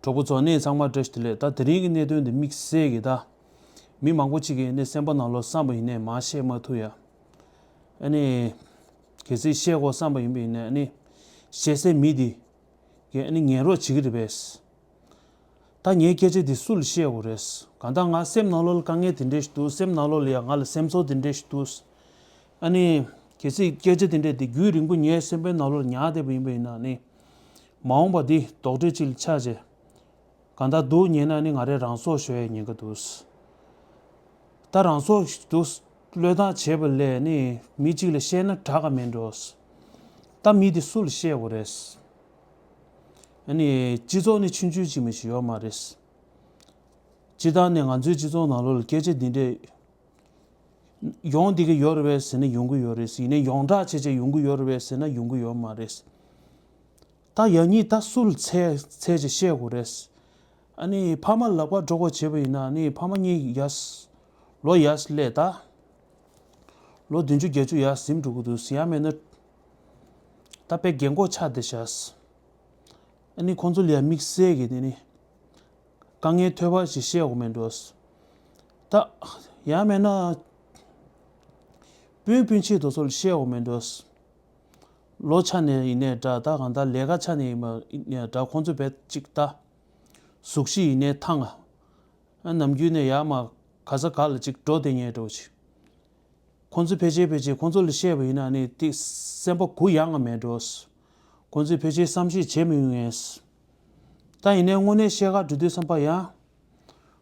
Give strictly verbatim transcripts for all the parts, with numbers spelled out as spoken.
གྲོགས་པོ་ཚོ་ནི་ཚང་མ་བཀྲ་ཤིས་བདེ་ལེགས། ད་དེ་རིང་གི་གནད་དོན་འདི་དམིགས་བསལ་གྱི་ད་མི་མང་པོ་ཅིག་གིས་ནི་སེམས་པ་ནང་ལོགས་བསམ་པ་ཡིན་ནའི་མ་བཤད་མ་ཐུབ་ཡ། ཨ་ནི་གལ་སྲིད་བཤད་དགོས་བསམ་པ་ཡིན་པ་ཡིན་ནའི་ཨ་ནི་བཤད་སའི་མི་འདི་གིས་ཨ་ནི་ངན་རོགས་བྱེད་ཀྱི་རེད་པས། ད་ངའི་སྐད་ཆ་འདི་སུ་ལ་བཤད་དགོས་རེད། གང་ལྟར་ང་སེམས་ནང་ལོགས་ལ་དཀའ་ངལ་དེ་འདྲས་ཞིག་འདུག་སེམས་ནང་ལོགས་ལ་ཡང་ང་ལ་སེམས་ཚོར་དེ་འདྲས་ཞིག་འདུག་ཨ་ནི་གལ་སྲིད་སྐད་ཆ་དེ་འདྲས་དེ་རྒྱུན་རིང་པོ་ངའི་སེམས་པའི་ནང་ལོགས་ལ་ཉར་བསྡད་པ་ཡིན་པ་ཡིན་ན་ནི། མ་འོངས་པ་འདི་རྡོག་ཁྲེས་ཅིག་ལ་ཆགས་བྱས། གང་ལྟར་སྡུག་ཉེན་ན་ནི་ང་རའི་རང་སྲོག་ཤོར་ཡའི་ཉེན་ཁ་འདུག་ད་རང་སྲོག་འདུག་བློས་བཏང་བྱས་པ་ལས་ནི་མི་གཅིག་ལ་བཤད་ན་དྲག་ག་མེད་འགྲོ། ད་མི་འདི་སུ་ལ་བཤད་དགོས་རེད། ཨ་ནི་སྤྱི་ཚོགས་ནི་ཆུང་ཆུང་ཅིག་མ་ཞིག་ཡོད་མ་རེད། སྤྱིར་བཏང་ནས་ང་ཚོའི་སྤྱི་ཚོགས་ནང་ལོགས་ལ་སྐད་ཆ་འདི་འདྲས་ཡོང་བསྡད་ཀྱི་ཡོད་རེད་པས་ཟེར་ན་ཡོང་གི་ཡོད་རེད། ཡིན་ནའི་ཡོངས་གྲགས་བྱས་བྱས་ཡོང་གི་ཡོད་རེད་པས་ཟེར་ན་ཡོང་གི་ཡོད་མ་རེད། ད་ཡང་སྙིང་ད་སུ་ལ་འཚོལ་འཚོལ་བྱས་བཤད་དགོས་རེད། ཨ་ནི་ཕ་མ་ལག་པ་འགྲོ་དགོས་བྱས་པ་ཡིན་ན་ཨ་ནི་ཕ་མ་གཉིས་ཡར་ལོ་ཡར་སླེབས་ད། ལོ་བདུན་ཅུ་བརྒྱད་ཅུ་ཡར་ཟིན་འགྲོ་གི་འདུག་ཡང་མེད་ན་ད་དཔེ་རྒན་གོག་ཆགས་བསྡད་ཤག་ཨ་ནི་ཁོང་ཚོ་ལ་ཡང་དམིགས་བསལ་གྱི་དེ་ནི་དཀའ་ངལ་ཐོལ་པ་ཞིག་བཤད་དགོས་མེད་འགྲོ། ད་ཡང་མེད་ན་སྤུན་སྤུན་མཆེད་དེ་ཚོ་ལ་བཤད་དགོས་མེད་འགྲོ། ལོ་ཆ་ནས་ཡིན་ནའི་འདྲ། ད་གང་ལྟར་ལས་ཀ་ཆ་ནས་ཡིན་པ་ཡིན་ནའི་འདྲ། ཁོང་ཚོ་བས་ཅིག་ད་གཟུགས་གཞི་ཡིན་ནའི་ཐང་ང་ཨ་ནམ་རྒྱུན་ནས་ཡར་མར་ག་ས་ག་ལ་ཅིག་འགྲོ་བསྡད་མཁན་འདྲ་བོ་ཅིག་ཁོང་ཚོ་ཕལ་ཆེར་ཕལ་ཆེར་ཁོང་ཚོ་ལ་བཤད་པ་ཡིན་ན་ནི་ཏིག་སེམས་པ་གུ་ཡངས་ང་མེད་འགྲོ། ཁོང་ཚོས་ཕལ་ཆེར་བསམ་ཤེས་བྱེད་མི་ཡོང་ངས། ད་ཡིན་ནའི་དངོས་གནས་བཤད་ག་འགྲོ་དུས་ཙམ་པ་ཡང་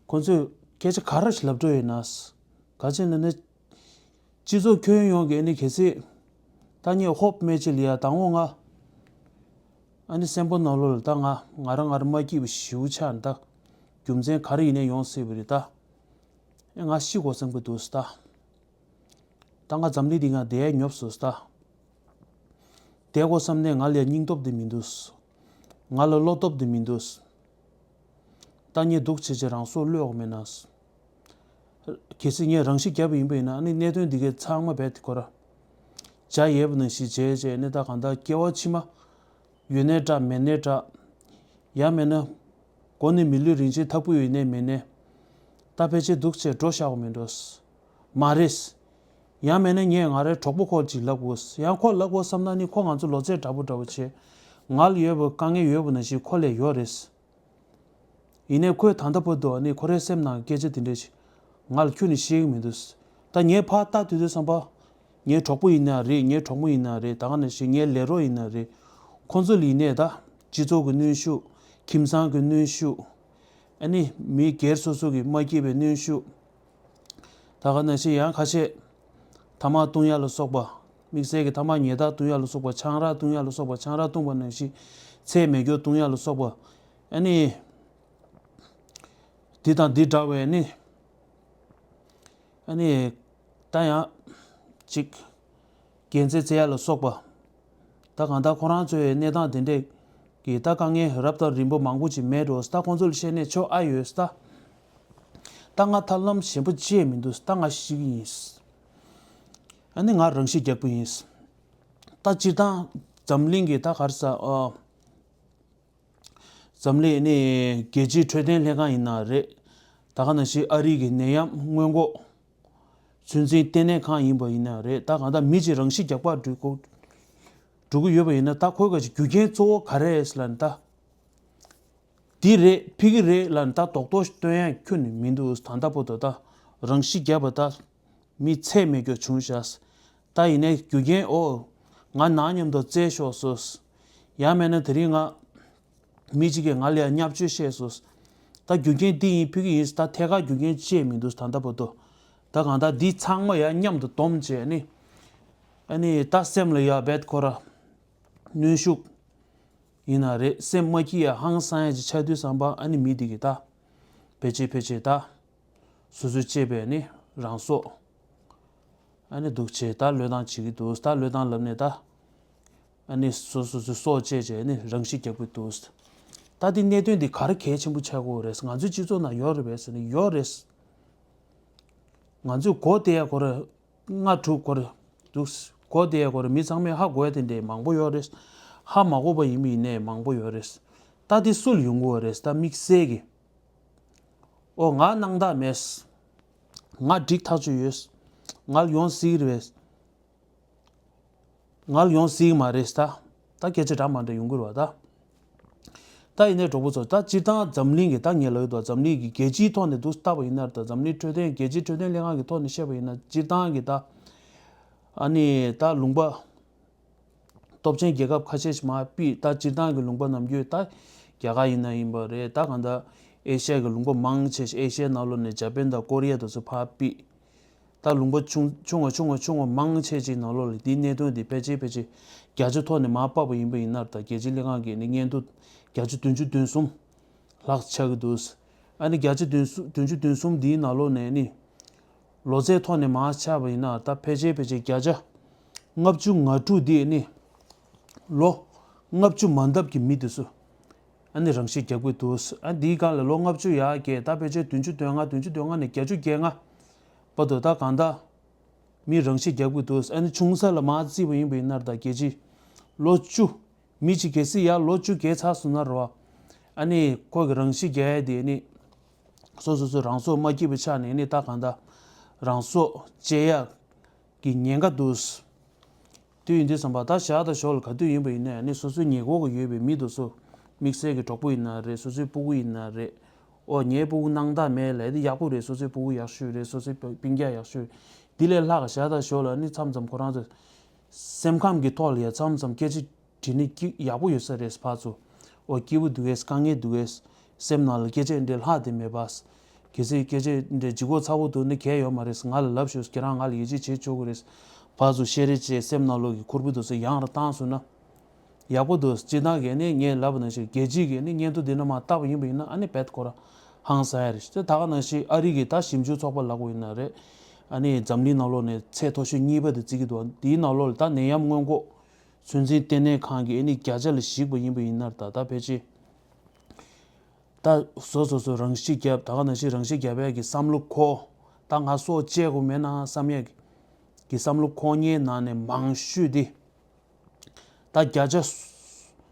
ཁོང་ཚོས་སྐད་ཆ་ག་རེ་ཞིག་ལབ་འགྲོ་ཡོད་ན། ག་ཅི་ལབ་ན། སྤྱི་ཚོགས་ཁྱོན་ཡོངས་ཀྱི་ཨ་ནི་གལ་སྲིད་ད་ངས་ཧོབ་སྨད་ཅིག་ལ་ཡ་དང་པོ་ང་ཨ་ནི་སེམས་པ་ནང་ལོགས་ལ་ད་ང་ང་རང་ང་རང་མ་སྐྱིད་པ་ཞེ་པོ་ཆགས་ནས་ད་རྒྱུ་མཚན་ག་རེ་ཡིན་ནའི་ཡོང་སྲིད་པ་རེད་ད། ཨེ་ང་ཤི་དགོས་བསམ་གྱི་འདུག་ད། ད་ང་འཛམ་གླིང་འདི་ང་བསྡད་ཡ་ཉོབ་སོང་ད། བསྡད་དགོས་བསམ་ནས་ང་ལ་ཡ་སྙིང་སྟོབས་འདི་མི་འདུག་ང་ལ་བློ་སྟོབས་འདི་མི་འདུག་ད་ངས་སྡུག་བྱེད་བྱེད་རང་སྲོག་བློས་འོག་མེད་ན། གལ་སྲིད་ངས་རང་ཤི་བརྒྱབ་པ་ཡིན་པ་ཡིན་ན་ཨ་ནི་གནད་དོན་འདི་གའི་ཚང་མ་རྦད་དེ་ཁོ་ར་བྱ་ཡས་པ་ནང་བཞིན་བྱས་བྱས་ནས་ད་གང་ལྟར་སྐྱེ་བ་ཕྱི་མ་ཡོད་ནའི་འདྲ་མེད་ནའི་འདྲ། ཡང་མེད་ན་མགོ་ནས་མི་ལུས་རིན་ཆེན་ཐབས་ཀུ་ཡོད་ནའི་མེད་ནའི་ད་ཕལ་ཆེར་སྡུག་བྱས་འགྲོ་བཞག་པ་མིན་འགྲོ། མ་རེད། ཡང་མེད་ན་ངས་ང་རའི་གྲོགས་པོ་ཁོ་ཅིག་ལབ་དགོས། ཡང་ཁོ་ལབ་དགོས་བསམ་ན་ནི་ཁོ་ང་ཚོ་ལོ་ཚད་འདྲ་པོ་འདྲ་པོ་བྱས། ང་ལ་ཡོད་པའི་དཀའ་ངལ་ཡོད་པ་ནང་བཞིན་ཁོ་ལ་ཡོད་རེད། ཡིན་ནའི་ཁོས་ད་ལྟ་བར་དུ་ནི་ཁོ་རའི་སེམས་ནང་སྐད་ཆ་དེ་འདྲ་ཞིག་ང་ལ་ཁྱོན་ནས་བཤད་ཀྱི་མི་འདུག་ད་ངས་ཕར་ལྟ་དུས་དུས་བསམ་པ། ངའི་གྲོགས་པོ་ཡིན་ན་རེད། ངའི་གྲོགས་མོ་ཡིན་ན་རེད། ད་ག་ནང་བཞིན་ངའི་ལས་རོགས་ཡིན་ན་རེད། ཁོང་ཚོ་ལ་ཡིན་ནའི་ད་སྤྱི་ཚོགས་ཀྱི་གནོན་ཤུགས། ཁྱིམ་ཚང་གི་གནོན་ཤུགས། ཨ་ནི་མི་སྒེར་སོ་སོ་གི་མ་སྐྱིད་པའི་གནོན་ཤུགས། ད་ག་ནང་བཞིན་ཡང་ཁ་ཤས་ཐ་མག་བཏུང་ཡ་ལ་སོགས་པ། དམིགས་བསལ་གྱི་ཐ་མག་ཉལ་ཐག་བཏུང་ཡ་ལ་སོགས་པ། ཆང་རག་བཏུང་ཡ་ལ་སོགས་པ། ཆང་རག་བཏུང་བ་ནང་བཞིན་ཚད་མེད་རྒྱུ་བཏུང་ཡ་ལ་སོགས་པ། ཨ་ནི་འདི་དང་འདི་འདྲ་བའི་ནི་ཨ་ནི་ད་ཡང་ཅིག་རྒྱལ་མཚན་རྩེ་ཡ་ལ་སོགས་པ། ད་གང་ལྟར་ཁོ་རང་ཚོའི་གནས་སྟངས་དེ་འདྲས་ཀྱི་ད་དཀའ་ངལ་རབ་དང་རིམ་པ་མང་པོ་ཅིག་མེད་འགྲོ། ད་ཁོང་ཚོ་ལ་བཤད་ནས་ཆོ་ཨ་ཡོད་ད། ད་ང་ཐབས་ལམ་གཞན་པ་ཅི་ཡང་མི་འདུག་ད་ང་ཤི་གི་ཡིན། ཨ་ནི་ང་རང་ཤི་རྒྱག་གི་ཡིན། ད་སྤྱིར་བཏང་འཛམ་གླིང་གི་ད་ག་རེ་ཟ་ཨ། འཛམ་གླིང་ནི་རྒྱལ་སྤྱིའི་འཕྲོད་བསྟེན་ལྷན་ཁང་ཡིན་ན་རེད། ད་ག་ནང་བཞིན་ཨ་རི་གི་ནད་ཡམས་སྔོན་འགོག་ཚོད་འཛིན་ལྟེ་གནས་ཁང་ཡིན་པ་ཡིན་ན་རེད། ད་གང་ལྟར་མི་གཅིག་རང་ཤི་རྒྱག་པར་འགྲོ་གི་འགྲོ་གི་ཡོད་པ་ཡིན་ན་ད་ཁོའི་ག་ཅིག་རྒྱུ་རྐྱེན་གཙོ་བོ་ག་རེ་རེད་ལབ་ན་ད། འདི་རེད་ཕི་གི་རེད་ལབ་ན་ད་རྡོག་རྡོག་སྟོན་ཡ་ཁྱོན་ནས་མི་འདུག་ད་ལྟ་བར་དུ་ད་རང་ཤི་བརྒྱབ་པ་ད་མི་ཚད་མེད་རྒྱུ་བྱུང་ཤག་ད་ཡིན་ནའི་རྒྱུ་རྐྱེན་ཨོ། ང་ནང་མཉམ་དུ་བཙལ་ཤོག་ཟེར། ཡང་མེད་ན་དེ་རིང་ང་མི་གཅིག་གིས་ང་ལ་ཡང་བརྙས་བཅོས་བཤད་སོང་། ད་རྒྱུ་རྐྱེན་འདི་ཡིན་ཕི་གི་ཡིན་ད་ཐད་ཀར་རྒྱུ་རྐྱེན་ཅི་ཡང་མི་འདུག་ད་ལྟ་བར་དུ། ད་གང་ལྟར་འདི་ཚང་མ་ཡང་མཉམ་དུ་བསྡོམས་བྱས་ནི། ཨ་ནི་ད་སེམས་ལ་ཡ་རྦད་ཁོ་ར། གནོན་ཤུགས། ཡིན་ན་རེད་སེམས་མ་སྐྱིད་ཡ་ཧང་སང་ཡ་ཅིག་ཆགས་དུས་བསམ་པ་ཨ་ནི་མི་འདི་གི་ད། ཕལ་ཆེར་ཕལ་ཆེར་ད། སོ་སོའི་གཅེས་པའི་ནི་རང་སྲོག་ཨ་ནི་སྡུག་ཆེ་ད་བློས་བཏང་བྱེད་ཀྱི་འདུག་ད་བློས་བཏང་ལབ་ནས་ད། ཨ་ནི་སོ་སོ་སོའི་སྲོག་བཅད་བྱས་ནི་རང་ཤི་རྒྱག་གི་འདུག་ད་འདི་གནད་དོན་འདི་ག་རེ་གལ་ཆེན་པོ་ཆགས་ཀྱི་ཡོད་རེད། ང་ཚོའི་སྤྱི་ཚོགས་ནང་ཡོད་རེད་པས་ཟེར་ནས་ཡོད་རེད། ང་ཚོས་གོ་བདེ་ཡ་གོ་རེད། ལྔ་དྲུག་གོ་རེད་འདུག་གོ་བདེ་ཡ་གོ་རེད། མི་ཚང་མས་ཧ་གོ་ཡ་དེ་འདྲའི་མང་པོ་ཡོད་རེད། ཧ་མ་གོ་བ་ཡིན་མི་ཡིན་ནའི་མང་པོ་ཡོད་རེད། ད་དེ་སུ་ལ་ཡོང་གི་ཡོད་རེད། ད་དམིགས་བསལ་གྱི། ཨོ་ང་སྣང་དག་མེད། ང་འགྲིག་ཐག་ཆོད་ཡོད། ང་ལ་ཡོང་སྲིད་ཀྱི་རེད། ང་ལ་ཡོང་སྲིད་ཀྱི་མ་རེད་ད། ད་སྐད་ཆ་འདྲ་མ་འདྲ་ཡོང་གི་རེད་བ་ད། ད་ཡིན་ནའི་གྲོགས་པོ་ཚོ། ད་སྤྱིར་བཏང་འཛམ་གླིང་གི། ད་ངས་ལབ་ཡོད་དོ། འཛམ་གླིང་གི་རྒྱལ་སྤྱིའི་ཐོག་ནས་འདུག་བལྟས་པ་ཡིན་ན་ད། འཛམ་གླིང་འཕྲོད་བསྟེན། རྒྱལ་སྤྱིའི་འཕྲོད་བསྟེན་ལྷན་ཁང་གི་ཐོག་ནས་བཤད་པ་ཡིན་ན། སྤྱིར་བཏང་གི་ད། ཨ་ནི་ད་ལུང་པ་སྟོབས་ཆེན་རྒྱལ་ཁབ་ཁ་ཤས་ཤིག་མར་ཕུད། ད་སྤྱིར་བཏང་གི་ལུང་པ་ནམ་རྒྱུན་ད་རྒྱ་གར་ཡིན་ན་ཡིན་པ་རེད། ད་གང་ལྟར་ཨེ་ཤ་ཡའི་གི་ལུང་པ་མང་ཆེ་ཤོས། ཨེ་ཤ་ཡའི་ནང་ལོགས་ནས་འཇར་པན་དང་ཀོ་རི་ཡ་དེ་ཚོ་ཕར་ཕུད། ད་ལུང་པ་ཆུང་ཆུང་བ་ཆུང་བ་ཆུང་བ་མང་ཆེ་ཅིག་ནང་ལོགས་ལ་འདིའི་གནད་དོན་འདི་ཕལ་ཆེར་ཕལ་ཆེར་བརྒྱ་ཆ་ཐོག་ནས་མར་ཕབ་པ་ཡིན་པ་ཡིན་ན། ད་རྒྱལ་སྤྱིའི་ལྷན་ཁང་གི་ནི་སྙན་ཐོ་བརྒྱ་ཆ་བདུན་ཅུ་དོན་གསུམ་ལྷག་ཆགས་ཀྱི་འདུག་ཨ་ནི་བརྒྱ་ཆ་བདུན་ཅུ་དོན་གསུམ་འདིའི་ནང་ལོགས་ནས་ནི། ལོ་ཚད་ཐོག་ནས་མར་ཆགས་པ་ཡིན་ན། ད་ཕལ་ཆེར་ཕལ་ཆེར་བརྒྱ་ཆ་ལྔ་བཅུ་ང་དྲུག་འདི་ནི་ལོ་ལྔ་བཅུ་མན་འདབས་ཀྱི་མི་དེ་ཚོ། ཨ་ནི་རང་ཤི་རྒྱག་གི་འདུག་ཨ་འདིའི་སྒང་ལ་ལོ་ལྔ་བཅུ་ཡར་བརྒལ། ད་ཕལ་ཆེར་བདུན་ཅུ་དོན་ལྔ། བདུན་ཅུ་དོན་ལྔ་ནས་བརྒྱད་ཅུ་གྱ་ལྔ་བར་དུ་ད་གང་ལྟར་མི་རང་ཤི་རྒྱག་གི་འདུག་ཨ་ནི་ཆུང་ས་ལ་མར་བརྩིས་པ་ཡིན་པ་ཡིན་ན། ད་རྒྱལ་སྤྱི་ལོ་བཅུ། མི་གཅིག་གལ་སྲིད་ཡར་ལོ་བཅུ་བརྒལ་ཚར་སོང་ན་རེད་བ། ཨ་ནི་ཁོ་གི་རང་ཤི་རྒྱག་ཡ་དེ་ནི་སོ་སོ་སོ་རང་སྲོག་མ་བསྐྱེད་པའི་ཆ་ནས་ནི་ད་གང་ལྟར་རང་སྲོག་བཅད་ཡ་གི་ཉེན་ཁ་འདུག་དེ་ཡིན་དུས་ཙམ་པ་ད་ཞག་དང་ཞོགས་ལ་ག་དུས་ཡིན་པ་ཡིན་ནའི་ནི་སོ་སོའི་ཉེ་འཁོར་གྱི་ཡོད་པའི་མི་དེ་ཚོ། དམིགས་བསལ་གྱི་གྲོགས་པོ་ཡིན་ན་རེད། སོ་སོའི་སྤུ་གུ་ཡིན་ན་རེད། ཨོ་ངའི་སྤུ་གུ་སྣང་དག་མེད་ལབ་དེ་ཡག་པོ་རེད། སོ་སོའི་སྤུ་གུ་ཡག་ཤོས་རེད། སོ་སོའི་སྤུན་ཀྱག་ཡག་ཤོས་རེད། དེ་ལས་ལྷག་ཞག་དང་ཞོགས་ལ་ནི་མཚམས་མཚམས་ཁོ་རང་ཚོ་སེམས་ཁམས་ཀྱི་ཐོག་ལ་ཡ་མཚམས་མཚམས་སྐད་ཆ་དྲིས་ནི་སྐྱིད་ཡག་པོ་ཡོད་ས་རེད། ཕར་ཚུར། ཨོ་སྐྱིད་པོ་འདུག་གས། དཀའ་ངལ་འདུག་གས། སེམས་ནང་ལ་སྐད་ཆ་འདྲ་ལྷག་དེ་མེད་པ། གལ་སྲིད་སྐད་ཆ་འདྲ་ལྗིད་ཁོག་ཚ་པོ་འདུག་ན་གལ་ཡོད་མ་རེད། ང་ལ་ལབ་ཤོག་ཁྱེད་རང་ང་ལ་ཡིད་ཆེས་བྱེད་ཆོག་གི་རེད། ཕར་ཚུར་བཤད་རེས་བྱས། སེམས་ནང་ལོགས་ཀྱི་ཁུར་པོ་དེ་ཚོ་ཡང་ར་བཏང་སོང་ན་ཡག་པོ་འདུག་སྤྱིར་བཏང་གི་ནི་ངས་ལབ་པ་ནང་བཞིན་རྒྱལ་སྤྱིའི་གི་ནི་སྙན་ཐོ་འདི་ནང་མར་བལྟས་པ་ཡིན་པ་ཡིན་ན། ཨ་ནི་རྦད་ཁོ་རང་ཧང་སང་ཡ་རེད། དེ་ད་ག་ནང་བཞིན་ཨ་རི་གི་ད་ཞིབ་འཇུག་ཚོགས་པ་ལབ་དགོས་ཡིན་ན་རེད། ཨ་ནི་འཛམ་གླིང་ནང་ལོགས་ནས་ཚད་མཐོ་ཤོས་གཉིས་པ་དེ་བརྩི་གི་འདུག་འདིའི་ནང་ལོགས་ལ་ད་ནད་ཡམས་སྔོན་འགོག་ཚོད་འཛིན་ལྟེ་གནས་ཁང་གི་ཨ་ནི་བརྒྱ་ཆ་ལ་གཞིགས་པ་ཡིན་པ་ཡིན་ན། ད་ད་ཕལ་ཆེར་ད་སོ་སོ་སོ་རང་ཤི་བརྒྱབ། ད་ག་ནང་བཞིན་རང་ཤི་བརྒྱབ་ཡ་གི་བསམ་བློ་འཁོར། ད་ང་སྲོག་བཅད་དགོས་མེད་ན་བསམ་ཡ་གི་བསམ་བློ་འཁོར་མཁན་ནང་ནས་མང་ཤོས་དེ། ད་བརྒྱ་ཆ་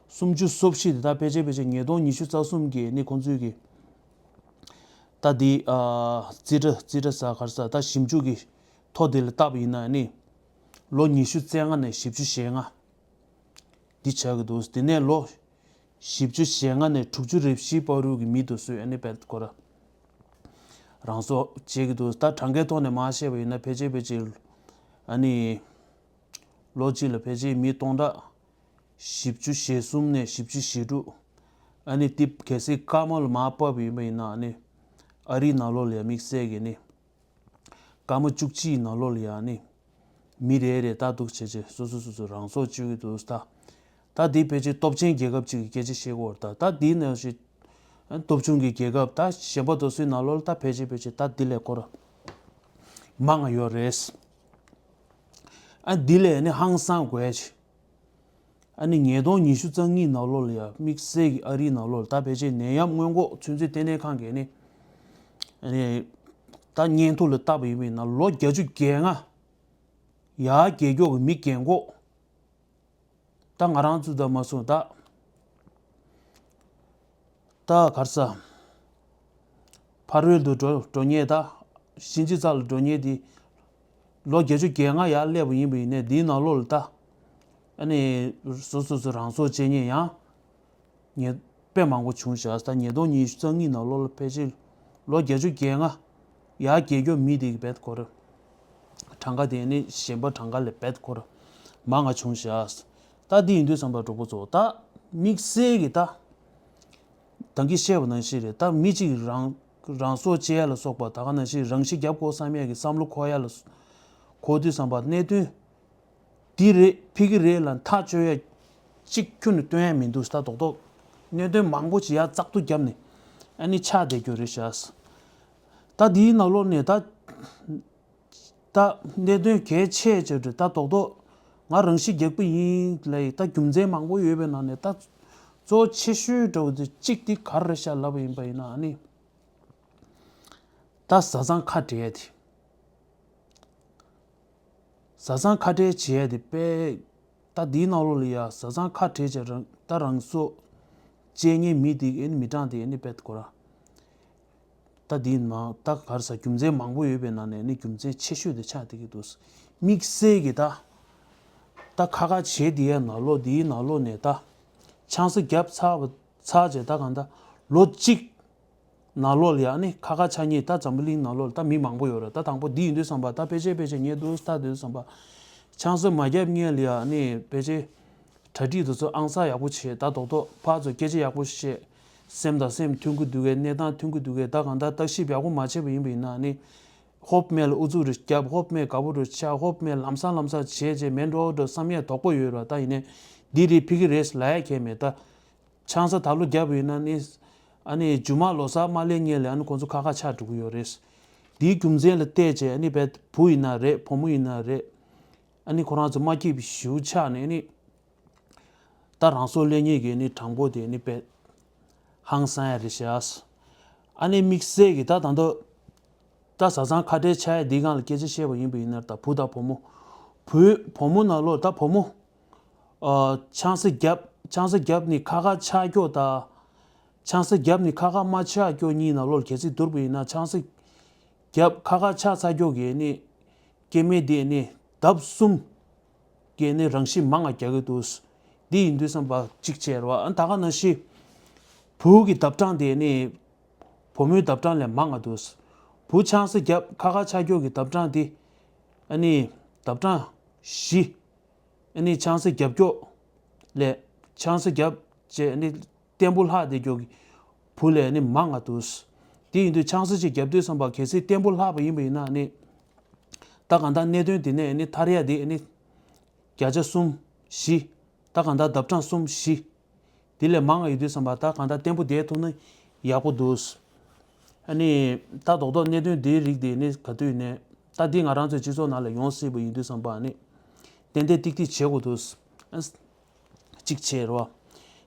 སུམ་ཅུ་སོ་བཞི་དེ་ད་ཕལ་ཆེར་ཕལ་ཆེར་ཉིས་སྟོང་ཉི་ཤུ་རྩ་གསུམ་གི་ནི་ཁོང་ཚོའི་གི་ད་འདི་ཨ་རྩིས་ཁྲ་རྩིས་ཁྲ་ཟེར་ག་རེ་ཟེར། ད་ཞིབ་འཇུག་གི་ཐོ་དེ་ལ་བལྟས་པ་ཡིན་ན་ནི་ལོ་ཉི་ཤུ་རྩ་ལྔ་ནས་བཞི་བཅུ་ཞེ་ལྔ་འདི་ཆགས་ཀྱི་འདུག་དེ་ནས་ལོ་བཞི་བཅུ་ཞེ་ལྔ་ནས་དྲུག་ཅུ་རེ་བཞིའི་བར་དུ་གི་མི་དེ་ཚོས་ཨ་ནི་རྦད་ཁོ་རང་རང་སྲོག་བཅད་ཀྱི་འདུག་ད་གྲངས་ཀའི་ཐོག་ནས་མར་བཤད་པ་ཡིན་ན་ཕལ་ཆེར་ཕལ་ཆེར་ཨ་ནི་ལོ་གཅིག་ལ་ཕལ་ཆེར་མི་སྟོང་ཕྲག་བཞི་བཅུ་ཞེ་གསུམ་ནས་བཞི་བཅུ་ཞེ་དྲུག་ཨ་ནི་དེ་གལ་སྲིད་སྐར་མ་ལ་མར་ཕབ་པ་ཡིན་པ་ཡིན་ན། ཨ་ནི་ཨ་རིའི་ནང་ལོགས་ལ་ཡ་དམིགས་བསལ་གྱི་ནི་སྐར་མ་བཅུ་གཅིག་ནང་ལོགས་ལ་ཡ་ནི་མི་རེ་རེ་ལྟ་རྟོག་བྱས་བྱས་སོ་སོ་སོ་སོ་རང་སྲོག་གཅོད་ཀྱི་འདུག་ད་ད་འདི་ཕལ་ཆེར་སྟོབས་ཆེན་རྒྱལ་ཁབ་ཅིག་གི་སྐད་ཆ་བཤད་ཀྱི་ཡོད་རེད། ད་ད་འདི་ནང་བཞིན་སྟོབས་ཆུང་གི་རྒྱལ་ཁབ་ད་གཞན་པ་དེ་ཚོའི་ནང་ལོགས་ལ་ད་ཕལ་ཆེར་ཕལ་ཆེར་ད་འདི་ལས་ཁོ་རང་མང་ང་ཡོད་རེད། ཨ་འདི་ལས་ནི་ཧང་སང་དགོས་ཡ་ཅིག་ཨ་ནི་ཉིས་སྟོང་ཉི་ཤུ་རྩ་གཉིས་ནང་ལོགས་ལ་ཡ་དམིགས་བསལ་གྱི་ཨ་རིའི་ནང་ལོགས་ལ་ད་ཕལ་ཆེར་ནད་ཡམས་སྔོན་འགོག་ཚོད་འཛིན་ལྟེ་གནས་ཁང་གིས་ནི་ཨ་ནི་ད་སྙན་ཐོ་ལ་བལྟས་པ་ཡིན་པ་ཡིན་ན་ལོ་བརྒྱད་ཅུ་གྱ་ལྔ་ཡར་རྒས་མགྱོགས་ཀྱི་མི་རྒན་གོག་ད་ང་རང་ཚོ་ད་མ་སོང་ད། ད་ག་རེ་ཟ། ཕ་རོལ་ཏུ་འགྲོ་འགྲོ་མཁན་ད། གཤིན་རྗེ་རྩ་ལ་འགྲོ་མཁན་དེ། ལོ་བརྒྱད་ཅུ་གྱ་ལྔ་ཡར་སླེབས་པ་ཡིན་པ་ཡིན་ནའི་འདིའི་ནང་ལོགས་ལ་ད། ཨ་ནི། སོ་སོ་སོ་རང་སྲོག་བཅད་མཁན་ཡང་། ངས་དཔེ་མང་པོ་བྱུང་བཞག་ད་ཉིས་སྟོང་ཉི་ཤུ་རྩ་གཉིས་ནང་ལོགས་ལ་ཕལ་ཆེར། ལོ་བརྒྱད་ཅུ་གྱ་ལྔ། ཡར་རྒས་མགྱོགས་མི་དེ་གི་རྦད་ཁོ་རང་། གྲངས་ཀ་དེ་ནི་གཞན་པ་གྲངས་ཀ་ལས་རྦད་ཁོ་རང་མང་ང་བྱུང་བཞག་ད་འདི་ཡིན་དུས་ཙམ་པ་གྲོགས་པོ་ཚོ་ད། དམིགས་བསལ་གྱི་ད། ད་གིན་བཤད་པ་ནང་བཞིན་རེད། ད་མི་གཅིག་རང་རང་སྲོག་བཅད་ཡ་ལ་སོགས་པ་ད་ག་ནང་བཞིན་རང་ཤི་རྒྱབ་དགོས་བསམ་ཡ་གི་བསམ་བློ་འཁོར་ཡ་ལ། འཁོར་དུས་ཙམ་པ་གནད་དོན། འདི་རེད་ཕ་གི་རེད་ལ་ཐག་གཅོད་ཡ་གཅིག་ཁྱོན་ནས་སྟོན་ཡ་མི་འདུག་ད་རྡོག་རྡོག་གནད་དོན་མང་པོ་ཅིག་ཡ་བཙག་འཐུ་བརྒྱབ་ནས་ཨ་ནི་ཆགས་བསྡད་རྒྱུ་རེད་ཤག་ད་འདིའི་ནང་ལོགས་ནས་ད། ད་གནད་དོན་གལ་ཆེ་ཆེ་རེད། ད་རྡོག་རྡོག་ང་རང་ཤི་རྒྱག་པ་ཡིན་ལ་ད་རྒྱུ་མཚན་མང་པོ་ཡོད་པའི་ནང་ནས་ད་གཙོ་ཆེ་ཤོས་འདྲ་བོ་དེ་གཅིག་དེ་ག་རེ་རེད་ཤག་ལབ་པ་ཡིན་པ་ཡིན་ན་ཨ་ནི། ད་བཟའ་ཚང་ཁ་བྲལ་ཡ་དེ། བཟའ་ཚང་ཁ་བྲལ་བྱེད་ཡ་དེ་དཔེ། ད་འདིའི་ནང་ལོགས་ལ་ཡ་བཟའ་ཚང་ཁ་བྲལ་བྱས་རང་ད་རང་སྲོག་བཅད་ཉེས་མི་དེ་ཨེ་ནི་མི་གྲངས་དེ་ཨེ་ནི་དཔེ་ཁོ་ར། ད་དེའི་ནང་ད་ག་རེ་ཟ་རྒྱུ་མཚན་མང་པོ་ཡོད་པའི་ནང་ནས་ཨེ་ནི་རྒྱུ་མཚན་ཆེ་ཤོས་དེ་ཆགས་བསྡད་ཀྱི་འདུག་དམིགས་བསལ་གྱི་ད་ད་ཁ་ཁ་བྱེད་དེ་ཡ་ནང་ལོགས་དེའི་ནང་ལོགས་ནས་ད་ཆང་ས་བརྒྱབ་ཚར་བ་ཚར་རྗེས་ད་གང་ད་ལོ་གཅིག་ནང་ལོགས་ལ་ཡང་ནི་ཁ་ཁ་ཆགས་ཉེས་ད་འཛམ་བུ་གླིང་ནང་ལོགས་ལ་ད་མི་མང་པོ་ཡོད་རེད། ད་དང་པོ་འདི་ཡིན་དུས་ཙམ་པ་ད་ཕལ་ཆེར་ཕལ་ཆེར་ཉེས་འདུག་ད་དུས་ཙམ་པ་ཆང་ས་མ་བརྒྱབ་སྔོན་ལ་ཡང་ནི་ཕལ་ཆེར་གྲ་སྒྲིག་དེ་ཚོ་ཨང་གསར་ཡག་པོ་བྱས། ད་རྡོག་རྡོག་ཕར་ཚུར་སྐད་ཆ་ཡག་པོ་བཤད། སེམས་དང་སེམས་མཐུན་གྱི་འདུག་གས། གནས་སྟངས་མཐུན་གྱི་འདུག་གས། ད་གང་ལྟར་བརྟག་ཞིབ་ཡག་པོ་མ་བྱས་པ་ཡིན་པ་ཡིན་ན་ནི་ཧོབ་མེད་ལ་ཨུ་ཚུགས་རེ་བརྒྱབ། ཧོབ་མེད་དགའ་པོ་རེ་ཆགས། ཧོབ་མེད་ལམ་སང་ལམ་སང་བྱས་བྱས་མེད་འགྲོ་འགྲོ་བསམ་ཡས་དོགས་པ་ཡོད་རེད། ད་ཡིན་ནའི་འདི་རེད་ཕི་གི་རེད་ལབ་ཡ་གང་ཡང་མེད། ད་ཆང་ས་ད་ལོ་བརྒྱབ་པ་ཡིན་ན་ནི་ཨ་ནི་རྒྱུ་མ་ལོ་གསར་མ་སླེབས་སྔོན་ལ་ཨ་ནི་ཁོང་ཚོ་ཁ་ཁ་ཆགས་འགྲོ་གི་ཡོད་རེད། འདིའི་རྒྱུ་མཚན་ལ་བལྟས་བྱས་ཨ་ནི་བས་བུ་ཡིན་ན་རེད། བུ་མོ་ཡིན་ན་རེད། ཨ་ནི་ཁོ་རང་ཚོ་མ་སྐྱིད་པའི་ཞེ་པོ་ཆགས་ནས་ཨ་ནི་ད་རང་སྲོག་བློས་ཉེས་ཀྱི་ཨ་ནི་གྲངས་འབོར་དེ་ཨ་ནི་བས་ཧང་སང་ཡ་རེད་ཤག་ཨ་ནི་དམིགས་བསལ་གྱི་ད་ད་དུང་ད་བཟའ་ཚང་ཁ་བྲལ་ཆགས་ཡ་འདིའི་སྒང་ལ་སྐད་ཆ་བཤད་པ་ཡིན་པ་ཡིན་ན་ད་བུ་དང་བུ་མོ། བུ་བུ་མོ་ནང་ལོགས་ད་བུ་མོ། ཨ། ཆང་ས་བརྒྱབ། ཆང་ས་བརྒྱབ་ནི་ཁ་ཁ་ཆགས་ཀྱོག་ད། ཆང་ས་བརྒྱབ་ནི་ཁ་ཁ་མ་ཆགས་ཀྱོག་གཉིས་ནང་ལོགས་གལ་སྲིད་བསྡུར་བ་ཡིན་ན་ཆང་ས་བརྒྱབ་ཁ་ཁ་ཆགས་ཚར་ཀྱོག་གི་ནི་སྐྱེ་དམན་དེ་ནི་ལྡབ་གསུམ་གྱི་ནི་རང་ཤི་མང་ང་རྒྱག་གི་འདུག་འདི་ཡིན་དུས་ཙམ་པ་གཅིག་བྱས་རེད་བ། ཨ་ད་ག་ནང་བཞིན་བུ་གི་ལྡབ་གྲངས་དེ་ནི་བུ་མོའི་ལྡབ་གྲངས་ལས་མང་ང་འདུག་བུ་ཆང་ས་བརྒྱབ་ཁ་ཁ་ཆགས་ཀྱོག་གི་ལྡབ་གྲངས་དེ་ཨ་ནི་ལྡབ་གྲངས་བཞི། ཨ་ནི་ཆང་ས་བརྒྱབ་ཀྱོག་ལས། ཆང་ས་བརྒྱབ་བྱས་ཨ་ནི་བརྟན་པོ་ལྷག་བསྡད་ཀྱོག་གི་བུ་ལས་ཨ་ནི་མང་ང་འདུག་དེ་ཡིན་དུས་ཆང་ས་ཅིག་བརྒྱབ་དུས་ཙམ་པ་གལ་སྲིད་བརྟན་པོ་ལྷག་པ་ཡིན་པ་ཡིན་ན་ཨ་ནི། ད་གང་ལྟར་གནད་དོན་དེ་ནས་ཨ་ནི་ཐར་ཡ་དེ་ཨ་ནི་བརྒྱ་ཆ་གསུམ་བཞི། ད་གང་ལྟར་ལྡབ་གྲངས་གསུམ་བཞི། དེ་ལས་མང་ང་ཡོད་དུས་ཙམ་པ་ད་གང་ལྟར་བརྟན་པོ་བསྡད་ཐུབ་ན་ཡག་པོ་འདུག་ཨ་ནི་ད་རྡོག་རྡོག་གནད་དོན་འདིའི་རིགས་དེ་ནི་ག་དུས་ནས་ད་འདི་ང་རང་ཚོའི་སྤྱི་ཚོགས་ནང་ལ་ཡོང་སྲིད་པ་ཡིན་དུས་ཙམ་པ་ཨ་ནི་ཏན་ཏན་ཏིག་ཏིག་བྱེད་དགོས་འདུག་གཅིག་བྱས་རེད་བ།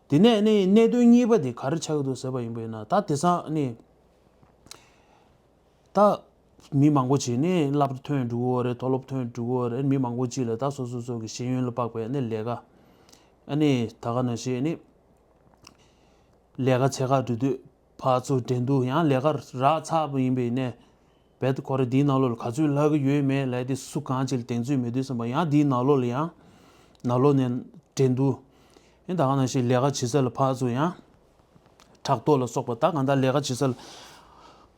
དེ་ནས་ཨ་ནི་གནད་དོན་གཉིས་པ་དེ་ག་རེ་ཆགས་ཀྱི་འདུག་ཟེར་བ་ཡིན་པ་ཡིན་ན་ད་དེང་སང་ཨ་ནི། ད་མི་མང་པོ་ཅིག་ནི་སློབ་གྲྭ་ཐོན་འགྲོ་གི་ཡོད་རེད། མཐོ་སློབ་ཐོན་འགྲོ་གི་ཡོད་རེད། མི་མང་པོ་ཅིག་ལ་ད་སོ་སོ་སོ་གི་ཤེས་ཡོན་ལ་དཔག་པའི་ནི་ལས་ཀ་ཨ་ནི་ད་ག་ནང་བཞིན་ནི་ལས་ཀ་བྱེད་ག་འགྲོ་དུས་ཕར་ཚུར་འགྲན་བསྡུར། ཡང་ལས་ཀ་རག་ཚར་བ་ཡིན་པའི་ནས་རྦད་དེ་ཁོ་རང་འདིའི་ནང་ལོགས་ལ་ག་ཚོད་ལྷག་གི་ཡོད་མེད་ལབ་དེ་སུ་གང་ཅིག་ལ་གདེང་ཚོད་མེད་དུས་ཙམ་པ་ཡང་འདིའི་ནང་ལོགས་ལ་ཡང་ནང་ལོགས་ནས་འགྲན་བསྡུར། ཡང་ད་ག་ནང་བཞིན་ལས་ཀ་བྱེད་ས་ལ་ཕར་ཚུར་ཡང་ཕྲག་དོག་ལ་སོགས་པ་ད་གང་ལྟར་ལས་ཀ་བྱེད་ས་ལ་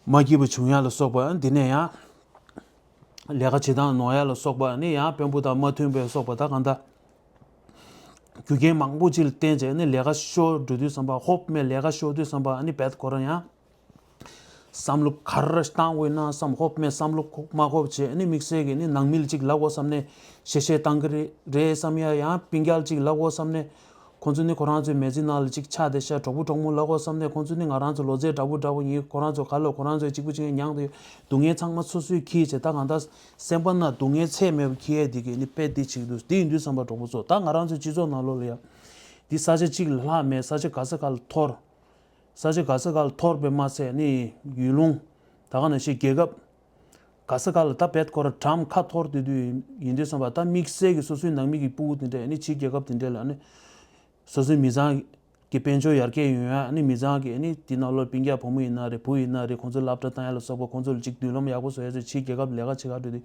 མ་སྐྱིད་པ་བྱུང་ཡ་ལ་སོགས་པ། འདི་ནས་ཡང་ལས་ཀ་བྱེད་སྟངས་ནོར་ཡ་ལ་སོགས་པ། ནི་ཡང་དཔོན་པོ་དང་མ་མཐུན་པའི་སོགས་པ་ད་གང་ལྟར་རྒྱུ་རྐྱེན་མང་པོ་ཅིག་ལ་བརྟེན་བྱས་ནི་ལས་ཀ་ཤོར་འགྲོ་དུས་ཙམ་པ། ཧོབ་མེད་ལས་ཀ་ཤོར་དུས་ཙམ་པ་ཨ་ནི་རྦད་ཁོ་རང་ཡང་བསམ་བློ་ག་རེ་བཏང་དགོས་ན་བསམ། ཧོབ་མེད་བསམ་བློ་ཁོག་མ་ཁོག་བྱས་ཨ་ནི་དམིགས་བསལ་གྱི་ནི་ནང་མི་ལ་ཅིག་ལབ་དགོས་བསམ་ནས་གཤེ་གཤེ་བཏང་གི་རེད་རེད་བསམ་ཡ། ཡང་སྤུན་ཀྱག་ལ་ཅིག་ལབ་དགོས་བསམ་ནས་ཁོང་ཚོ་ནི་ཁོ་རང་ཚོའི་མི་ཚེ་ནང་ལ་ཅིག་ཆགས་བསྡད་ཤག་གྲོགས་པོ་གྲོགས་མོ་ལབ་དགོས་བསམ་ནས་ཁོང་ཚོ་ནི་ང་རང་ཚོ་ལོ་ཚད་འདྲ་པོ་འདྲ་པོ་ཡིན། ཁོ་རང་ཚོ་ཁ་ལོ་ཁོ་རང་ཚོའི་གཅིག་པུ་གཅིག་ཉང་དུ་སྡུག་བསྔལ་ཚང་མ་སོ་སོས་འཁྱེར་བྱས་ད་གང་ལྟར་སེམས་པ་ནང་སྡུག་བསྔལ་ཚད་མེད་པ་འཁྱེར་ཡ་འདི་གས་ནི་དཔེ་འདི་བྱེད་ཀྱི་འདུག་འདི་ཡིན་དུས་ཙམ་པ་གྲོགས་པོ་ཚོ་ད་ང་རང་ཚོའི་སྤྱི་ཚོགས་ནང་ལོགས་ལ་ཡ་འདི་ས་ཆ་གཅིག་ལ་ལྷག་མེད། ས་ཆ་ག་ས་ག་ལ་འཐོར། ས་ཆ་ག་ས་ག་ལ་འཐོར་བས་མ་ཚད་ནི་ཡུལ་ལུང་། ད་ག་ནང་བཞིན་རྒྱལ་ཁབ་ག་ས་ག་ལ་ད་རྦད་ཁོ་ར་གྲམ་ཁ་འཐོར་དུས་དུས་ཡིན་དུས་ཙམ་པ་ད་དམིགས་བསལ་གྱི་སོ་སོའི་ནང་མི་གི་སྤུ་གུ་དེ་འདྲ་ཨ་ནི་ཕྱིའི་རྒྱལ་ཁབ་དེ་འདྲ་ལ་ཨ་ནི་སོ་སོའི་མི་ཚང་གི་དཔལ་འབྱོར་ཡར་རྒྱས་ཡོང་ཡ། ཨ་ནི་མི་ཚང་གི་ཨ་ནི་དེ་ནང་ལོགས་སྤུན་ཀྱག་བུ་མོ་ཡིན་ན་རེད། བུ་ཡིན་ན་རེད། ཁོང་ཚོ་སློབ་གྲྭ་བཏང་ཡ་ལ་སོགས་པ། ཁོང་ཚོ་ལ་ཅིག་མདུན་ལམ་ཡག་པོ་བཟོ་ཡ་ཚོ་ཕྱིའི་རྒྱལ་ཁབ་ལས་ཀ་བྱེད་ག་འགྲོ་དུས་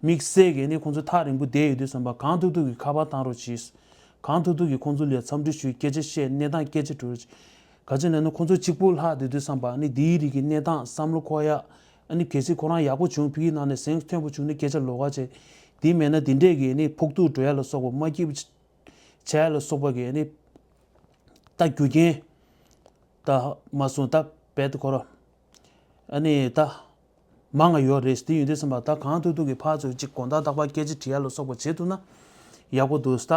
དམིགས་བསལ་གྱི་ཨ་ནི་ཁོང་ཚོ་ཐག་རིང་པོ་བསྡད་ཡོད་དུས་ཙམ་པ་གང་ཐུབ་ཐུབ་ཀྱིས་ཁ་པར་བཏང་རོགས་གྱིས། གང་ཐུབ་ཐུབ་ཀྱིས་ཁོང་ཚོ་ལ་འཚམས་འདྲི་ཞུ། སྐད་ཆ་བཤད། གནས་སྟངས་སྐད་ཆ་དྲི་རོགས་གྱིས། ག་ཅི་ལབ་ན་ཁོང་ཚོ་གཅིག་པུ་ལྷག་བསྡད་དུས་ཙམ་པ་ཨ་ནི་འདིའི་རིགས་ཀྱི་གནས་སྟངས་བསམ་བློ་འཁོར་ཡ། ཨ་ནི་གལ་སྲིད་ཁོ་རང་ཡག་པོ་བྱུང་ཕ་གིའི་ནང་ནས་གཟེངས་མཐོན་པོ་བྱུང་ན་སྐད་ཆ་ལོགས་ཀ་བྱས། དེ་མེད་ན་དེ་འདྲས་ཀྱི་ཨ་ནི་ཕོག་ཐུག་འགྲོ་ཡ་ལ་སོགས་པ། མ་སྐྱིད་པ་བྱ་ཡ་ལ་སོགས་པ་གི་ཨ་ནི་ད་རྒྱུ་རྐྱེན་ད་མ་སོང་ད་རྦད་དེ་ཁོ་ར་ཨ་ནི་ད་མང་ང་ཡོད་རེད། དེ་ཡིན་དུས་ཙམ་པ་ད་གང་ཐུབ་ཐུབ་ཀྱིས་ཕར་ཚུར་ཅིག་དགོང་དག་རྟག་པར་སྐད་ཆ་དྲི་ཡ་ལ་སོགས་པ་བྱེད་ཐུབ་ན་ཡག་པོ་འདུག་ད།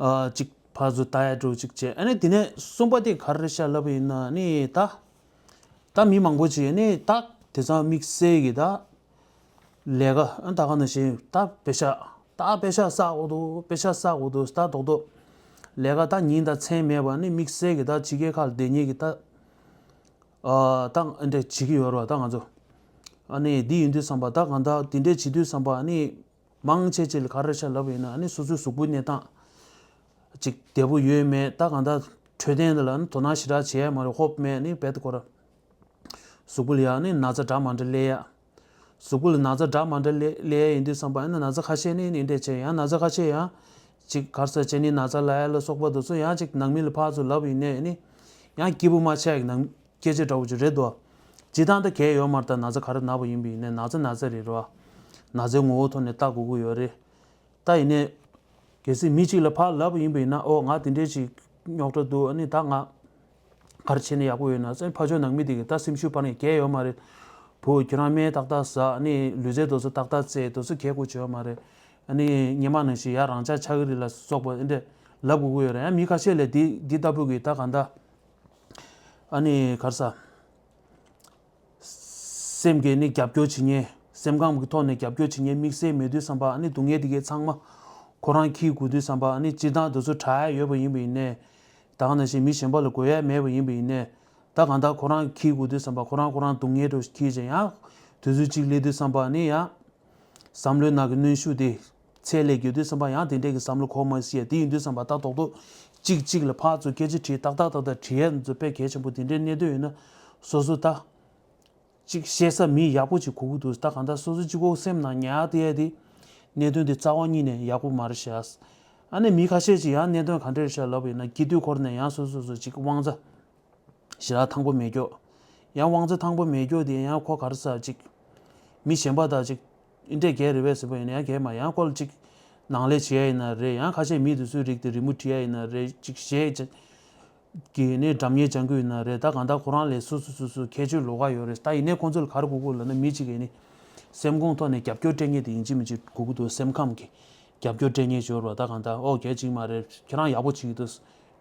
ཨ་ཅིག་ཕར་ཚུར་ལྟ་ཡ་འགྲོ་ཅིག་བྱས། ཨ་ནི་དེ་ནས་གསུམ་པ་དེ་ག་རེ་རེད་ཤག་ལབ་པ་ཡིན་ན་ནི་ད། ད་མི་མང་པོ་ཅིག་ནི་ད་དེང་སང་དམིགས་བསལ་གྱི་ད་ལས་ཀ་ཨ་ད་ག་ནང་བཞིན་ད་པེ་ཤག་ད་པེ་ཤག་བསགས་དགོས་འདུག་པེ་ཤག་བསགས་དགོས་འདུག་ད་རྡོག་རྡོག་ལས་ཀ་ད་ཉིན་དང་མཚན་མེད་པ་ནི་དམིགས་བསལ་གྱི་ད་ཕྱི་རྒྱལ་ཁག་ལ་བསྡད་མཁན་གྱི་ད་ཨ་ད་ཨ་འདྲ་བྱེད་ཀྱི་ཡོད་རེད་བ། ད་ང་ཚོ་ཨ་ནི་འདི་ཡིན་དུས་ཙམ་པ་ད་གང་ལྟར་དེ་འདྲས་བྱེད་དུས་ཙམ་པ་ཨ་ནི། མང་ཆེ་ཆེ་ལ་ག་རེ་ཤ་ལབ་ཡིན་ན་ཨ་ནི་སོ་སོའི་གཟུགས་པོའི་གནས་སྟངས་ཅིག་བདེ་པོ་ཡོད་མེད། ད་གང་ལྟར་ འཕྲོད་བསྟེན་དེ་ལ་ནི་དོ་སྣང་ཞེ་དྲག་བྱེད་ཡ་མ་རེད། ཧོབ་མེད་ནི་རྦད་དེ་ཁོ་ར་གཟུགས་པོ་ལ་ཡ་ནི་ན་ཚ་འདྲ་མ་འདྲ་སླེབས་ཡ། གཟུགས་པོ་ལ་ན་ཚ་འདྲ་མ་འདྲ་སླེབས་སླེབས་ཡ་ཡིན་དུས་ཙམ་པ་ཨ་ནི་ན་ཚ་ཁ་ཤས་ནི་ནི་འདྲས་བྱས་ཡང་ན་ཚ་ཁ་ཤས་ཡང་ཅིག་གར་ས་ཅན་ནི་ན་ཚ་ལ་ཡ་ལ་སོགས་པ་དེ་ཚོ་ཡང་ཅིག་ནང་མི་ལ་ཕར་ཚུར་ལབ་ཡིན་ནའི་ནི་ཡང་སྐྱིད་པོ་མ་ཆགས་ཡ་ནང་སྐད་ཆ་འདྲ་བོ་ཅིག་རེད་དོ། སྤྱིར་བཏང་ད་གལ་ཡོད་མ་རེད། ད་ན་ཚ་ག་རེ་ན་བ་ཡིན་པ་ཡིན་ནའི་ན་ཚ་ན་ཚ་རེད་རོ། ན་ཚའི་ངོ་བོ་ཐོག་ནས་ལྟ་དགོས་ཀྱི་ཡོད་རེད། ད་ཡིན་ནའི། གལ་སྲིད་མི་གཅིག་ལ་ཕར་ལབ་པ་ཡིན་པ་ཡིན་ན་ཨོ་ང་དེ་འདྲའི་ཅིག་རྙོག་དྲ་འདུག་ཨ་ནི་ད་ང་ག་རེ་བྱས་ན་ཡག་པོ་ཡོད་ན་ཟེར་ཕར་ཕྱོགས་ནང་མི་དེ་གིས་ད་སེམས་ཤུགས་སྤར་ནས་གལ་ཡོད་མ་རེད། བུ་ཁྱོད་རང་སྨན་ཏག་ཏག་ཟ། ཨ་ནི་ལུས་རྩལ་དེ་ཚོ་ཏག་ཏག་རྩེད། དེ་ཚོ་གལ་དགོས་བྱེད་ཡོད་མ་རེད། ཨ་ནི་སྔོན་མ་ནང་བཞིན་ཡར་རང་འཇགས་ཆགས་ཀྱི་རེད་ལ་སོགས་པ་འདི་འདྲ་ལབ་དགོས་ཀྱི་ཡོད་རེད། ཡང་མི་ཁ་ཤས་ལ་འདི་འདི་ལྟ་བུ་གི་ད་གང་ལྟར་ཨ་ནི་ག་རེ་ཟ། སེམས་ཀྱིས་ནི་རྒྱབ་སྐྱོར་བྱེད་མཁན། སེམས་ཁམས་ཀྱི་ཐོག་ནས་རྒྱབ་སྐྱོར་བྱེད་མཁན་དམིགས་བསལ་མེད་དུས་ཙམ་པ་ཨ་ནི་སྡུག་བསྔལ་དེ་གའི་ཚང་མ་ཁོ་རང་འཁྱེར་དགོས་དུས་ཙམ་པ་ཨ་ནི་སྤྱིར་བཏང་དེ་ཚོ་དྲག་ཡ་ཡོད་པ་ཡིན་པ་ཡིན་ནའི། ད་ག་ནང་བཞིན་མི་གཞན་པ་ལ་དགོས་ཡ་མེད་པ་ཡིན་པ་ཡིན་ནའི། ད་གང་ལྟར་ཁོ་རང་འཁྱེར་དགོས་དུས་ཙམ་པ་ཁོ་རང་ཁོ་རང་སྡུག་བསྔལ་འདྲ་བོ་འཁྱེར་བྱས་ཡང་དུས་ཚོད་གཅིག་སླེབས་དུས་ཙམ་པ་ཨ་ནི་ཡང་། བསམ་བློའི་ནང་གི་གནོན་ཤུགས་དེ་ཚད་ལས་བརྒལ་དུས་ཙམ་པ་ཡང་དེ་འདྲས་ཀྱི་བསམ་བློ་འཁོར་མ་སྲིད་ཡ་དེ་ཡིན་དུས་ཙམ་པ་ད་རྡོག་རྡོག་གཅིག་གཅིག་ལ་ཕར་ཚུར་སྐད་ཆ་དྲིས་ཏག་ཏག་ཏག་ཏག་དྲི་ཡ་ཚོ་དཔེ་གལ་ཆེན་པོ་དེ་འདྲའི་གནད་དོན་ཡོད་ན་སོ་སོ་ད་གཅིག་བཤད་ས་མི་ཡག་པོ་ཅིག་དགོས་ཀྱི་འདུག་ད་གང་ལྟར་སོ་སོ་གཅིག་པོ་སེམས་ནང་ཉར་བསྡད་ཡ་དེ་གནད་དོན་དེ་རྩ་བ་ཉིད་ནས་ཡག་པོ་མ་རེད་ཤག་ཨ་ནི་མི་ཁ་ཤས་ཅིག་ཡང་གནད་དོན་ག་འདྲས་རེད་ཤག་ལབ་པ་ཡིན་ན་སྐྱིད་སྡུག་སྐོར་ནས་ཡང་སོ་སོ་སོ་ཅིག་དབང་ཆ་ཞེ་དྲག་ཐང་པོ་མེད་ཀྱོག་ཡང་དབང་ཆ་ཐང་པོ་མེད་ཀྱོག་དེ་ཡང་ཁོ་ག་རེ་ཟ་ཅིག་མི་གཞན་པ་དང་ཅིག་འདི་འདྲས་གལ་རེད་པས་ཟེར་བ་ཡིན་ན་ཡང་གལ་མ་ཡང་ཁོ་ལ་ཅིག་ནང་ལས་བྱེད་ཡ་ཡིན་ན་རེད། ཡང་ཁ་ཤས་མི་དེ་ཚོའི་རིགས་དེ་རི་མོ་བྲིས་ཡ་ཡིན་ན་རེད། ཅིག་གཞས་ཀྱི་ནས་སྒྲ་སྙན་སྦྱང་གི་ཡིན་ན་རེད། ད་གང་ལྟར་ཁོ་རང་ལས་སོ་སོ་སོ་སོ་ཁྱད་ཆོས་ལོགས་ཀ་ཡོད་རེད། ད་ཡིན་ནའི་ཁོང་ཚོ་ལ་ག་རེ་དགོས་ཀྱི་ལབ་ན་མི་གཅིག་གིས་ནི་སེམས་ཁོང་ཐོག་ནས་རྒྱབ་སྐྱོར་སྤྲད་མཁན་དེ་ཡིན་གཅིག་མིན་གཅིག་དགོས་ཀྱི་འདུག་སེམས་ཁམས་ཀྱི་རྒྱབ་སྐྱོར་སྤྲད་མཁན་ཞོར་བ་ད་གང་ལྟར་ཨོ་གལ་ཅིག་མ་རེད། ཁྱེད་རང་ཡག་པོ་བྱེད་ཀྱི་འདུག་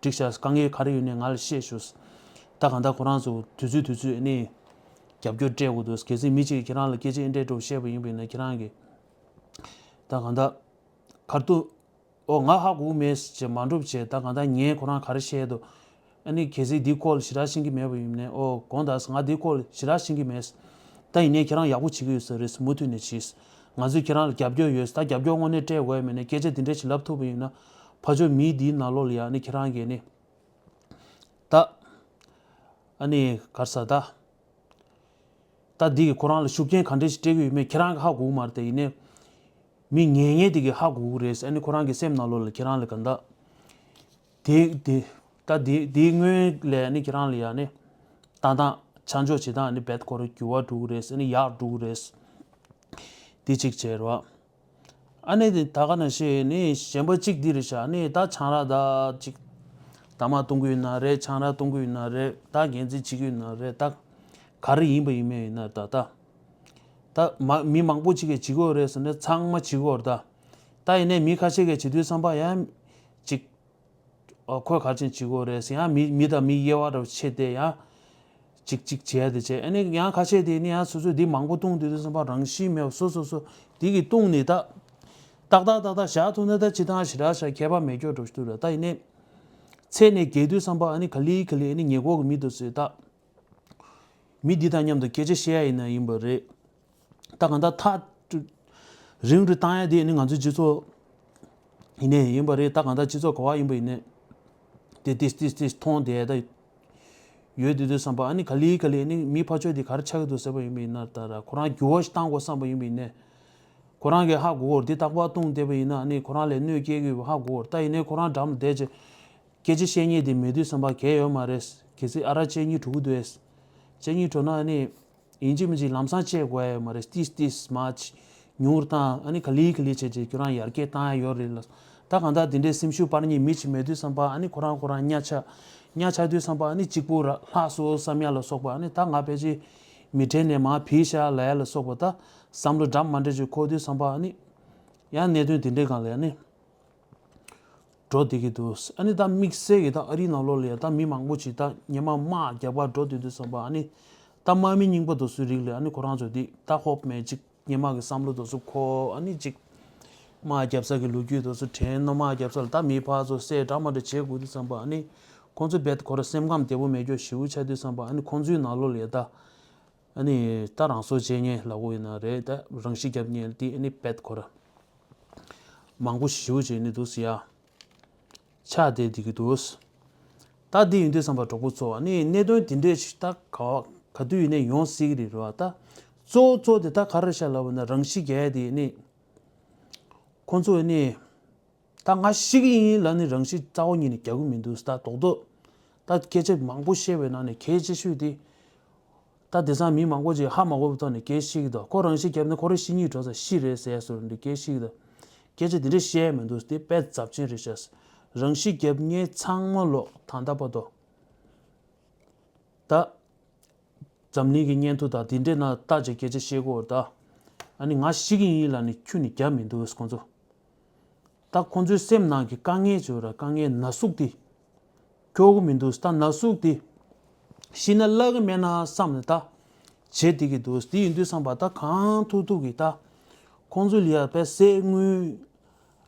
འགྲིག་ཤག་དཀའ་ངལ་ག་རེ་ཡོད་ནའི་ང་ལ་བཤད་ཞུ། ད་གང་ལྟར་ཁོ་རང་ཚོ་དུས་ཚོད་དུས་ཚོད་ནས་རྒྱབ་སྐྱོར་སྤྲད་དགོས་འདུག་གལ་སྲིད་མི་གཅིག་གིས་ཁྱེད་རང་ལ་སྐད་ཆ་འདི་འདྲས་འདྲ་བོ་བཤད་པ་ཡིན་པ་ཡིན་ན་ཁྱེད་རང་གིས་ད་གང་ལྟར་གར་དུ་ཨོ་ང་ཧ་གོ་གི་མེད་ཅེས་མ་འགྲུབ་བྱས། ད་གང་ལྟར་ངས་ཁོ་རང་ག་རེ་བཤད་འདུག་ཨ་ནི་གལ་སྲིད་འདི་སྐོར་ལ་ཞེ་དྲག་ཤེས་ཀྱི་མེད་པ་ཡིན་ནའི་ཨོ་དགོངས་དག་ང་འདི་སྐོར་ལ་ཞེ་དྲག་ཤེས་ཀྱི་མེད། ད་ཡིན་ནའི་ཁྱེད་རང་ཡག་པོ་བྱེད་ཀྱི་ཡོད་ས་རེད། མུ་མཐུད་ནས་བྱས། ང་ཚོས་ཁྱེད་རང་ལ་རྒྱབ་སྐྱོར་ཡོད། ད་རྒྱབ་སྐྱོར་དངོས་གནས་སྤྲད་དགོས་ཡ་མེད་ནའི་སྐད་ཆ་འདི་འདྲ་ཞིག་ལབ་ཐུབ་པ་ཡིན་ན་ཕར་ཕྱོགས་མི་འདིའི་ནང་ལོགས་ལ་ཡ་ནི་ཁྱེད་རང་གིས་ནི་ད་ཨ་ནི་གར་ས་ད་ད་འདི་གིས་ཁོ་རང་ལ་ཤུགས་རྐྱེན་ག་འདྲ་ཞིག་སྤྲད་ཀྱི་ཡོད་མེད་ཁྱེད་རང་གིས་ཧ་གོ་གི་མ་རེད། དེ་ཡིན་ནའི་མི་ངན་ངན་དེ་གིས་ཧ་གོ་གི་རེད། ཨ་ནི་ཁོ་རང་གི་སེམས་ནང་ལོགས་ལ་ཁྱེད་རང་ལ་ག་འདྲ། དེ་དེ་ད་དེ་དེའི་སྔོན་ལ་ནི་ཁྱེད་རང་ལ་ཡ་ནི་ལྟ་སྟངས་ཆ་འཇོག་བྱེད་སྟངས་ནི་རྦད་ཁོ་རང་འགྱུར་བ་འགྲོ་གི་རེད། ཨ་ནི་ཡག་འགྲོ་གི་རེད། དེ་གཅིག་བྱས་རོགས། ཨ་ནི་དེ་ད་ག་ནང་བཞིན་ནི་གཞན་པ་གཅིག་འདི་རེད་ཤག་ཨ་ནི་ད་ཆང་རག་ད་གཅིག་ཐ་མག་གཏོང་གི་ཡོད་ན་རེད། ཆང་རག་གཏོང་གི་ཡོད་ན་རེད། ད་འགན་འཛིན་བྱེད་ཀྱི་ཡོད་ན་རེད། ད་ག་རེ་ཡིན་པ་ཡིན་མིན་ཡིན་ན་ད་ད་ད་མ་མི་མང་པོ་གཅིག་གིས་བྱེད་ཀྱི་ཡོད་རེད་ཟེར་ན་ཚང་མ་བྱེད་ཀྱི་ཡོད་རེད། ད་ད་ཡིན་ནའི་མི་ཁ་ཤས་ཀྱིས་བྱེད་དུས་བསམ་པ་ཡང་གཅིག་ཨོ་ཁོས་ག་རེ་བྱེད་ཀྱི་ཡོད་རེད་ཟེར། ཡང་མི་མི་དང་མི་དབྱེ་བ་འདྲ་བོ་ཕྱེ་སྟེ་ཡང་ཅིག་ཅིག་བྱས་ཏེ་བྱས། ཨ་ནི་ཡང་ཁ་ཤས་དེ་ནི་ཡང་སོ་སོས་འདི་མང་པོ་བཏུང་དུས་དུས་བསམ་པ་རང་བཞིན་མེད་པ་སོ་སོ་སོ་འདི་གི་བཏུང་ནས་ད་ཏག་ཏག་ཏག་ཏག་བཞག་ཐུབ་ན་ད་ཅི་ཐང་ཞེ་དྲག་ཤག་ཁྱད་པར་མེད་སྐྱོ་འགྲོ་ཞིག་འདུག་ལ། ད་ཡིན་ནའི་ཚད་ནས་བརྒལ་དུས་བསམ་པ་ཨ་ནི་ག་ལེ་ག་ལེ་ཨ་ནི་ཉེ་འཁོར་གི་མི་འདུག་ཟེར་ད། མི་འདི་དང་མཉམ་དུ་སྐད་ཆ་བཤད་ཡ་ཡིན་ན་ཡིན་པ་རེད། ད་གང་ལྟར་ཐག་རིང་རུ་བཏང་ཡ་དེ་ནི་ང་ཚོའི་སྤྱི་ཚོགས་ཡིན་ནའི་ཡིན་པ་རེད། ད་གང་ལྟར་སྤྱི་ཚོགས་ག་བ་ཡིན་པ་ཡིན་ནའི་དེ་ཏིས་ཏིས་ཏིས་མཐོང་བསྡད་ད་ཡོད་དུས་དུས་བསམ་པ་ཨ་ནི་ག་ལེ་ག་ལེ་ནི་མི་ཕར་ཕྱོགས་དེ་ག་རེ་ཆགས་ཀྱི་འདུག་ཟེར་བ་ཡིན་པ་ཡིན་ན་ད་ར་ཁོ་རང་འགྱུར་བ་ཞིག་བཏང་དགོས་བསམ་པ་ཡིན་པ་ཡིན་ནའི་ཁོ་རང་གིས་ཧ་གོ་གོ་འདི་རྟག་པར་བཏུང་བསྡད་པ་ཡིན་ན་ཨ་ནི་ཁོ་རང་ལ་གནོད་སྐྱེལ་གི་ཡོད་པ་ཧ་གོ་གོ། ད་ཡིན་ནའི་ཁོ་རང་འགྲམ་ལ་བསྡད་རྗེས། སྐད་ཆ་བཤད་མཁན་དེ་མེད་དུས་བསམ་པ་གལ་ཡོད་མ་རེད། གལ་སྲིད་ཨ་རག་བཅད་སྙིང་བྲོ་གི་འདུག་ཨེ། བཅད་སྙིང་བྲོ་ན་ཨ་ནི་ཡིན་གཅིག་མིན་གཅིག་ལམ་སང་བཅད་དགོས་ཡ་ཡོད་མ་རེད། ཏིས་ཏིས་མར་ཉུང་རུ་བཏང་ཨ་ནི་ག་ལེ་ག་ལེ་བྱས་རྗེས་ཁྱོད་རང་ཡར་རྒྱས་བཏང་ཡ་ཡོད་རེད་ལ། ད་གང་ལྟར་དེ་འདྲའི་སེམས་ཤུགས་སྤར་མཁན་མི་གཅིག་མེད་དུས་བསམ་པ་ཨ་ནི་ཁོ་རང་ཁོ་རང་གཉའ་ཆག་གཉའ་ཆག་དུས་བསམ་པ་ཨ་ནི་གཅིག་པུ་ར་ལྷག་སོང་བསམ་ཡ་ལ་སོགས་པ་ཨ་ནི་ད་ང་ཕལ་ཆེར་མི་གྲལ་ནས་མར་བུད་ཤག་ལབ་ཡ་ལ་སོགས་པ་ད་བསམ་བློ་འདྲ་མ་འདྲ་ཅིག་འཁོར་དུས་བསམ་པ་ཨ་ནི་ཡང་གནད་དོན་དེ་འདྲའི་སྒང་ལ་ཨ་ནི། འགྲོ་བསྡད་ཀྱི་འདུག་ཨ་ནི་ད་དམིགས་བསལ་གྱི་ད་ཨ་རིའི་ནང་ལོགས་ལ་ཡ་ད་མི་མང་པོ་ཅིག་ད་སྔོན་མ་དམག་རྒྱག་པར་འགྲོ་བསྡད་དུས་ཙམ་པ་ཨ་ནི་ད་དམག་མི་རྙིང་པ་དེ་ཚོའི་རིགས་ལ་ཨ་ནི་ཁོ་རང་ཚོ་འདི་ད་ཧོབ་མེད་ཅིག་སྔོན་མ་གི་བསམ་བློ་དེ་ཚོ་འཁོར་ཨ་ནི་ཅིག་དམག་རྒྱབ་ས་གི་ལོ་རྒྱུས་དེ་ཚོ་དྲན་ནོ། དམག་རྒྱབ་ས་ལ་ད་མི་ཕར་ཚུར་བསད་འདྲ་མ་འདྲ་བྱེད་དགོས་དུས་ཙམ་པ་ཨ་ནི་ཁོང་ཚོ་རྦད་ཁོ་ར་སེམས་ཁམས་བདེ་པོ་མེད་རྒྱུ་ཞེ་པོ་ཆགས་དུས་ཙམ་པ་ཨ་ནི་ཁོང་ཚོའི་ནང་ལོགས་ལ་ཡ་ད། ཨ་ནི་ད་རང་སྲོག་བཅད་མཁན་ལབ་དགོས་ཡིན་ན་རེད། ད་རང་ཤི་བརྒྱབ་མཁན་དེ་ཨ་ནི་རྦད་ཁོ་ར་མང་པོ་ཞེ་པོ་ཅིག་ནི་འདུག་ཟེར་ཡ། ཆགས་བསྡད་བསྡད་ཀྱི་འདུག་ད་འདི་ཡིན་དུས་ཙམ་པ་གྲོགས་པོ་ཚོ་ཨ་ནི་གནད་དོན་འདི་འདྲས་ཞིག་ད་ག་བ་ག་དུས་ཡིན་ནའི་ཡོང་སྲིད་ཀྱི་རེད་རེད་བ། ད་གཙོ་བོ་གཙོ་བོ་དེ་ད་ག་རེ་ཤག་ལབ་པ་ན་རང་ཤི་རྒྱག་ཡ་དེ་ནི་ཁོང་ཚོ་ནི་ད་ང་ཤི་གི་ཡིན་ལབ་ནི་རང་ཤི་རྩ་བ་ཉིད་ནས་རྒྱག་གི་མི་འདུག་ད་རྡོག་རྡོག་ད་སྐད་ཆ་མང་པོ་བཤད་པའི་ནང་ནས་གལ་ཆེ་ཤོས་དེ། ད་དེང་སང་མི་མང་པོ་ཅིག་ཧ་མ་གོ་བའི་ཐོག་ནས་སྐད་ཤེས་ཀྱི་འདུག་ཁོ་རང་ཤི་བརྒྱབ་ན་ཁོ་རང་ཤི་སྙིང་འདོད་ས་ཤི་རེད་ཟེར་ཡ་སོགས་འདི་སྐད་ཤེས་ཀྱི་འདུག་སྐད་ཆ་འདི་འདྲ་བཤད་ཡ་མི་འདུག་དེ་དཔེ་ཚབས་ཆེན་རེད་ཤག་རང་ཤི་བརྒྱབ་མཁན་ཚང་མ་ལོག་ད་ལྟ་བར་དུ། ད། འཛམ་གླིང་གི་བརྙན་ཐུང་དང་འདི་འདྲའི་ནང་ལྟ་ཅིག་སྐད་ཆ་བཤད་གོ་ད། ཨ་ནི་ང་ཤི་གི་ཡིན་ལབ་ནི་ཁྱོན་ནས་རྒྱག་མི་འདུག་ཁོང་ཚོ། ད་ཁོང་ཚོའི་སེམས་ནང་གི་དཀའ་ངལ་བྱོས་ར་དཀའ་ངལ་ན་ཟུག་དེ། སྐྱོ་གི་མི་འདུག་ད་ན་ཟུག་དེ། ཤི་ན་བརླག་གི་མེད་ན་བསམ་ནས་ད། བྱེད་བསྡད་ཀྱི་འདུག་དེ་ཡིན་དུས་ཙམ་པ་ད་གང་ཐུབ་ཐུབ་ཀྱིས་ད། ཁོང་ཚོ་ལ་ཡ་པའི་གསེར་དངུལ།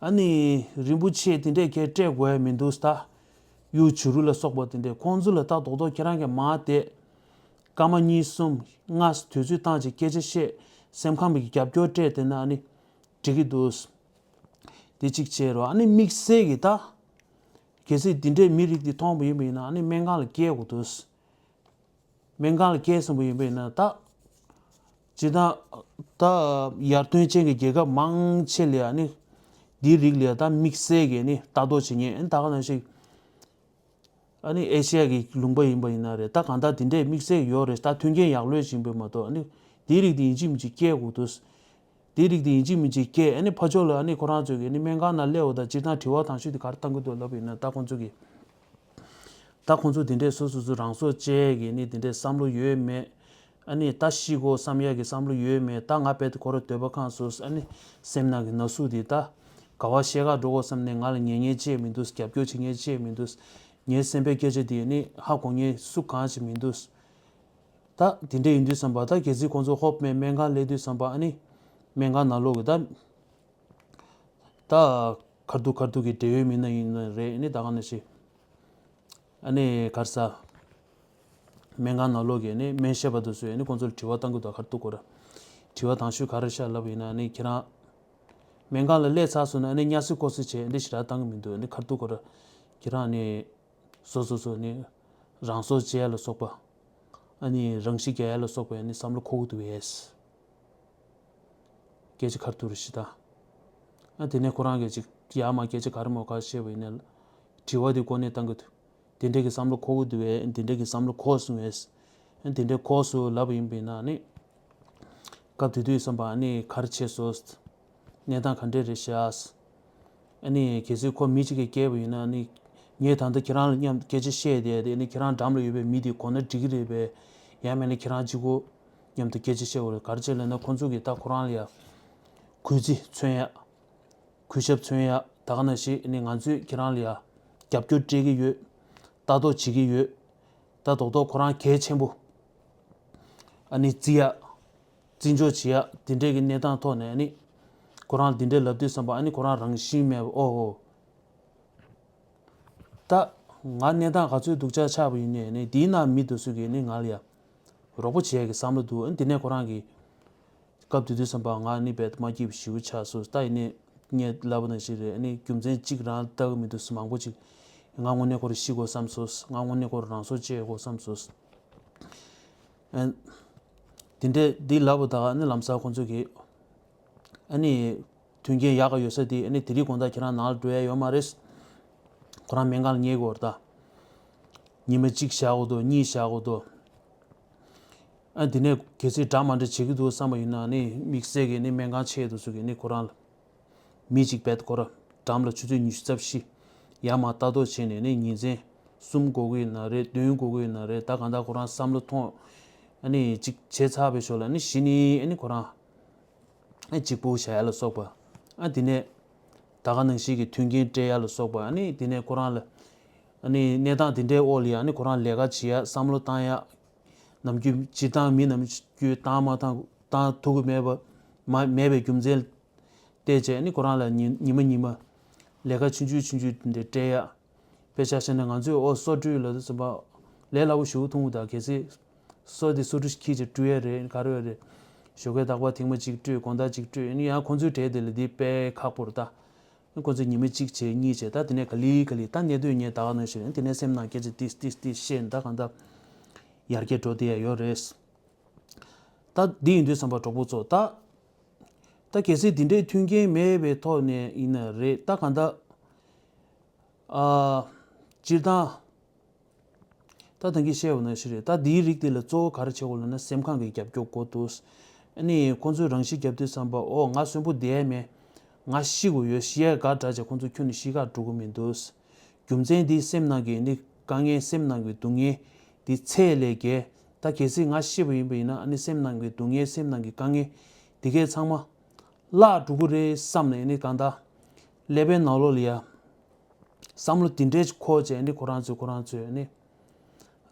ཨ་ནི་རིན་པོ་ཆེ་དེ་འདྲས་ཁྱེད་སྤྲད་དགོས་ཡ་མི་འདུག་ད། གཡུ་བྱུ་རུ་ལ་སོགས་པ་དེ་འདྲས་ཁོང་ཚོ་ལ་ད་རྡོག་རྡོག་ཁྱེད་རང་གིས་མར་བསྡད། སྐར་མ་གཉིས་གསུམ་ལྔ་དུས་ཚོད་བཏང་བྱས་སྐད་ཆ་བཤད། སེམས་ཁམས་ཀྱི་རྒྱབ་སྐྱོར་སྤྲད་དེ་ན་ཨ་ནི་འགྲིག་གི་འདུག་དེ་གཅིག་བྱས་རོགས་ཨ་ནི་དམིགས་བསལ་གྱི་ད། གལ་སྲིད་དེ་འདྲས་མི་རིགས་འདི་མཐོང་བ་ཡིན་པ་ཡིན་ན་ཨ་ནི་སྨན་ཁང་ལ་སྐྱེལ་དགོས་འདུག་སྨན་ཁང་ལ་སྐྱེལ་སོང་བ་ཡིན་པ་ཡིན་ན་ད། སྤྱིར་བཏང་ད་ཡར་ཐོན་ཅན་གྱི་རྒྱལ་ཁབ་མང་ཆེ་ལ་ཡང་ནི་འདིའི་རིགས་ལ་ཡང་ད་དམིགས་བསལ་གྱི་ནི་ལྟ་རྟོག་བྱེད་མཁན་ད་ག་ནང་བཞིན་ཨ་ནི་ཨེ་ཤི་ཡ་གི་ལུང་པ་ཡིན་པ་ཡིན་ན་རེད། ད་གང་ལྟར་དེ་འདྲའི་དམིགས་བསལ་ཡོད་རེད། ད་མཐུན་རྐྱེན་ཡག་ལོས་བྱིན་པས་མ་གཏོགས་ཨ་ནི་འདིའི་རིགས་དེ་ཡིན་གཅིག་མིན་གཅིག་སྐྱེལ་དགོས་འདུག་འདིའི་རིགས་དེ་ཡིན་གཅིག་མིན་གཅིག་སྐྱེལ་ཨ་ནི་ཕར་ཕྱོགས་ལ་ཨ་ནི་ཁོ་རང་ཚོས་ཀྱི་ནི་སྨན་ཁང་ནང་སླེབས་འོ་ད་སྤྱིར་བཏང་དྲི་བ་དང་ཤོས་དེ་ག་རེ་བཏང་གི་འདུག་ལབ་ཡིན་ན་ད་ཁོང་ཚོ་གི་ད་ཁོང་ཚོ་དེ་འདྲས་སོ་སོ་སོ་རང་སྲོག་བཅད་ཀྱི་ནི་དེ་འདྲས་བསམ་བློ་ཡོད་མེད། ཨ་ནི་ད་ཤི་དགོས་བསམ་ཡག་གི་བསམ་བློ་ཡོད་མེད། ད་ང་རྦད་དེ་ཁོ་ར་སྡོད་པ་ཁང་སོ་ཨ་ནི་སེམས་ནང་གི་ན་ཟུག་དེ་ད་ག་བ་བཤད་ག་འགྲོ་དགོས་བསམ་ནས་ང་ལ་ཉན་ཉན་བྱས་མི་འདུག་རྒྱབ་སྐྱོར་བྱེད་ཉན་བྱས་མི་འདུག་ངའི་སེམས་པའི་སྐད་ཆ་དེ་ནི་ཧ་གོ་ཉན་སུ་གང་ཞིག་མི་འདུག་ད་དེ་འདྲས་ཡིན་དུས་བསམ་པ་ད་གལ་སྲིད་ཁོང་ཚོ་ཧོབ་མེད་སྨན་ཁང་སླེབས་དུས་བསམ་པ་ཨ་ནི་སྨན་ཁང་ནང་ལོག་གི་ད། ད་ཁར་ཐུག་ཁར་ཐུག་གི་འབྲེལ་ཡོད་མི་སྣ་ཡིན་ན་རེད་ཨ་ནི་ད་ག་ནང་བཞིན། ཨ་ནི་ག་རེ་ཟ། སྨན་ཁང་ནང་ལོག་གི་ཨ་ནི་སྨན་ཞབས་པ་དེ་ཚོས་ཨ་ནི་ཁོང་ཚོ་ལ་དྲི་བ་བཏང་གི་འདུག་ཁར་ཐུག་ཁོ་ར། དྲི་བ་དང་ཤོས་ག་རེ་ཤག་ལབ་ཡིན་ན་ཨ་ནི་ཁྱེད་རང་། སྨན་ཁང་ལ་སླེབས་ཚར་སོང་ན་ཨ་ནི་སྙ་སི་ཀོ་སི་བྱས་ཨ་ནི་ཞེ་དྲག་བཏང་གི་མི་འདུག་ཨ་ནི་ཁར་ཐུག་ཁོ་ར། ཁྱེད་རང་ཨ་ནི། སོ་སོ་སོ་ནི། རང་སྲོག་བཅད་ཡ་ལ་སོགས་པ། ཨ་ནི་རང་ཤི་རྒྱག་ཡ་ལ་སོགས་པའི་ཨ་ནི་བསམ་བློ་འཁོར་གི་འདུག་གས། སྐད་ཆ་ཁར་ཐུག་རེ་ཞིག་དང་། ཨ་དེ་ནས་ཁོ་རང་གིས་ཅིག་ཡར་མར་སྐད་ཆ་ག་རེ་མོ་ག་བཤད་པ་ཡིན་ན། དྲི་བ་དེ་ཁོ་ནས་བཏང་གི་འདུག་དེ་འདྲས་ཀྱི་བསམ་བློ་འཁོར་གི་འདུག་གས། དེ་འདྲས་ཀྱི་བསམ་བློ་འཁོར་སོང་གས། ཨ་དེ་འདྲས་འཁོར་སོང་ལབ་པ་ཡིན་པ་ཡིན་ན་ཨ་ནི། སྐབས་དེ་དུས་བསམ་པ་ཨ་ནི་ག་རེ་བྱས་སོང་། གནས་སྟངས་ག་འདྲས་རེད་ཤག་ཨ་ནི་གལ་སྲིད་ཁོ་མི་གཅིག་གིས་སྐྱེལ་བ་ཡིན་ན་ཨ་ནི་ངས་ད་ལྟ་ཁྱེད་རང་ལ་མཉམ་སྐད་ཆ་བཤད་བསྡད་དེ་ཨ་ནི་ཁྱེད་རང་འགྲམ་ལ་ཡོད་པའི་མི་དེ་གོ་ན་འགྲིག་གི་རེད་པས། ཡང་མིན་ན་ཁྱེད་རང་གཅིག་པོ་མཉམ་དུ་སྐད་ཆ་བཤད་དགོས་རེད། ག་རེ་བྱས་ལབ་ན་ཁོང་ཚོ་གིས་ད་ཁོ་རང་ལ་ཡ་གུས་བརྩི་མཚོན་ཡ། གུས་ཞབས་མཚོན་ཡ་ད་ག་ནང་བཞིན་ཨ་ནི་ང་ཚོས་ཁྱེད་རང་ལ་ཡ་རྒྱབ་སྐྱོར་སྤྲད་ཀྱི་ཡོད། ལྟ་རྟོག་བྱེད་ཀྱི་ཡོད། ད་རྡོག་རྡོག་ཁོ་རང་གལ་ཆེན་པོ། ཨ་ནི་བརྩི་ཡ། བརྩི་འཇོག་བྱེད་ཡ་དེ་འདྲས་ཀྱི་གནས་སྟངས་ཐོག་ནས་ཨ་ནི། ཁོ་རང་དེ་འདྲས་ལབ་དུས་བསམ་པ་ཨ་ནི་ཁོ་རང་རང་བཞིན་མེད་པ་ཨོ་ཨོ། ད། ང་གནས་སྟངས་ག་ཚོད་སྡུག་ཅག་ཆགས་པ་ཡིན་ནའི་ཨ་ནི་དེའི་ནང་མི་དེ་ཚོ་གིས་ཨ་ནི་ང་ལ་ཡ། རོགས་པ་བྱེད་ཡ་གི་བསམ་བློ་འདུག་ཨ་ནི་དེ་ནས་ཁོ་རང་གིས། སྐབས་དེ་དུས་བསམ་པ་ང་ནི་རྦད་མ་སྐྱིད་པ་ཞེ་པོ་ཆགས་སོང་། ད་ཡིན་ནའི་ངས་ལབ་པ་ནང་བཞིན་རེད། ཨ་ནི་རྒྱུ་མཚན་གཅིག་རང་ལྟ་གི་མི་འདུག་མང་པོ་ཅིག་ང་དངོས་གནས་ཁོ་རང་ཤི་དགོས་བསམ་སོང་། ང་དངོས་གནས་ཁོ་རང་རང་སྲོག་བཅད་དགོས་བསམ་སོང་། ཨ་དེ་འདྲས་འདི་ལབ་པ་ད་ཨ་ནི་ལམ་སང་ཁོང་ཚོ་གིས་ཨ་ནི་མཐུན་རྐྱེན་ཡག་ག་ཡོད་ས་དེ་ཨ་ནི་དེ་རིང་དགོང་དག་ཁྱེད་རང་ནང་ལ་འགྲོ་ཡ་ཡོད་མ་རེད། ཁོ་རང་སྨན་ཁང་ལ་ཉལ་དགོས་རེད་ད། ཉི་མ་གཅིག་བཞག་དགོས་འདུག་གཉིས་བཞག་དགོས་འདུག་ཨ་དེ་ནས་གལ་སྲིད་འདྲ་མ་འདྲ་བྱེད་ཀྱི་འདུག་བསམ་པ་ཡིན་ན་ནི་དམིགས་བསལ་གྱི་ནི་སྨན་ཁང་ཆེད་དུ་ཚུད་ཀྱི་ནི་ཁོ་རང་ལ་མི་གཅིག་བེད་ཁོ་ར་འགྲམ་ལ་ཆུ་ཚོད་ཉི་ཤུ་རྩ་བཞི་ཡར་མར་ལྟ་རྟོག་བྱས་ནས་ནི་ཉིན་མཚན་གསུམ་དགོས་ཀྱི་ཡོད་ན་རེད། བདུན་དགོས་ཀྱི་ཡོད་ན་རེད། ད་གང་ལྟར་ཁོ་རང་བསམ་བློ་ཐོངས་ཨ་ནི་གཅིག་བྱས་ཚར་བའི་ཞོར་ལ་ནི་གཞི་ནི་ཨ་ནི་ཁོ་རང་ཨ་གཅིག་པུ་བཞག་ཡ་ལ་སོགས་པ་ཨ་དེ་ནས་ད་ག་ནང་བཞིན་གྱི་མཐུན་རྐྱེན་སྤྲད་ཡ་ལ་སོགས་པ་ཨ་ནི་དེ་ནས་ཁོ་རང་ལ་ཨ་ནི་གནས་སྟངས་དེ་འདྲའི་འོག་ལ་ཡ་ཨ་ནི་ཁོ་རང་ལས་ཀ་བྱེད་ཡ་བསམ་བློ་བཏང་ཡ། ནམ་རྒྱུན་སྤྱིར་བཏང་མི་ནམ་རྒྱུན་བཏང་མ་བཏང་བཏང་ཐུབ་ཀྱི་མེད་པ་མ་མེད་པའི་རྒྱུ་མཚན་བལྟས་བྱས་ནི་ཁོ་རང་ལ་ཉི་ཉི་མ་ཉི་མ་ལས་ཀ་ཆུང་ཆུང་ཆུང་ཆུང་འདི་འདྲ་སྤྲད་ཡ། དཔེ་ཆ་བཞག་ན་ང་ཚོས་ཨོ་སོ་བཀྲུས་ལ་དུས་ཙམ་པ་ལས་སླ་པོ་ཞེ་པོ་མཐོང་གི་འདུག་གལ་སྲིད་སོ་འདི་སོ་བཀྲུ་ཁྱི་ཅིག་བཀྲུ་ཡ་རེད། ག་རེ་ཡོད་རེད། ཞོགས་ཀས་རྟག་པར་ཐེངས་མ་གཅིག་བཀྲུས། དགོང་དག་གཅིག་བཀྲུས། ཨ་ནི་ཡང་ཁོང་ཚོའི་གྲས་དེ་ལ་འདི་དཔེ་ཁག་པོ་རེད་ད། ཁོ་ཚོས་ཉི་མ་གཅིག་བྱས་གཉིས་བྱས། ད་དེ་ནས་ག་ལེ་ག་ལེ་ད་གནས་སྡོད་ཉལ་ད་ག་ནང་བཞིན་དེ་ནས་སེམས་ནང་སྐད་ཆ་ཏིས་ཏིས་ཏིས་བཤད། ད་གང་ལྟར་ཡར་རྒྱས་འགྲོ་བསྡད་ཡ་ཡོད་རེད། ད་འདི་ཡིན་དུས་ཙམ་པ་གྲོགས་པོ་ཚོ། ད་ད་གལ་སྲིད་འདི་འདྲའི་མཐུན་རྐྱེན་མེད་པའི་ཐོག་ནས་ཡིན་ན་རེད། ད་གང་ལྟར་ཨ་སྤྱིར་བཏང་ད་ད་གིན་བཤད་པ་ནང་བཞིན་རེད། ད་འདིའི་རིགས་འདི་ལ་གཙོ་བོ་ག་རེ་བྱེད་དགོས་ལབ་ན་སེམས་ཁམས་ཀྱི་རྒྱབ་སྐྱོར་དགོས་འདུག་ཨ་ནི་ཁོང་ཚོས་རང་ཤི་བརྒྱབ་དུས་ཙམ་པ་ཨོ་ང་གསོན་པོ་བསྡད་ཡ་མེད། ང་ཤི་དགོས་ཡོད། ཤི་ཡ་དགའ་དྲགས་བྱས་ཁོང་ཚོ་ཁྱོན་ནས་ཤི་ཁ་འགྲོ་གི་མི་འདུག་རྒྱུ་མཚན་འདི་སེམས་ནང་གི་ནི་དཀའ་ངལ་སེམས་ནང་གི་སྡུག་བསྔལ་འདི་ཚད་ལས་བརྒལ། ད་གལ་སྲིད་ང་ཤི་བ་ཡིན་པ་ཡིན་ན་ཨ་ནི་སེམས་ནང་གི་སྡུག་བསྔལ་སེམས་ནང་གི་དཀའ་ངལ་འདི་གས་ཚང་མ་བརླག་འགྲོ་གི་རེད་བསམ་ནས་ཨ་ནི་གང་ལྟར་ཀླད་པའི་ནང་ལོགས་ལ་ཡ་བསམ་བློ་འདི་འདྲས་འཁོར་བྱས་ཨ་ནི་ཁོ་རང་ཚོས་ཁོ་རང་ཚོས་ཨ་ནི་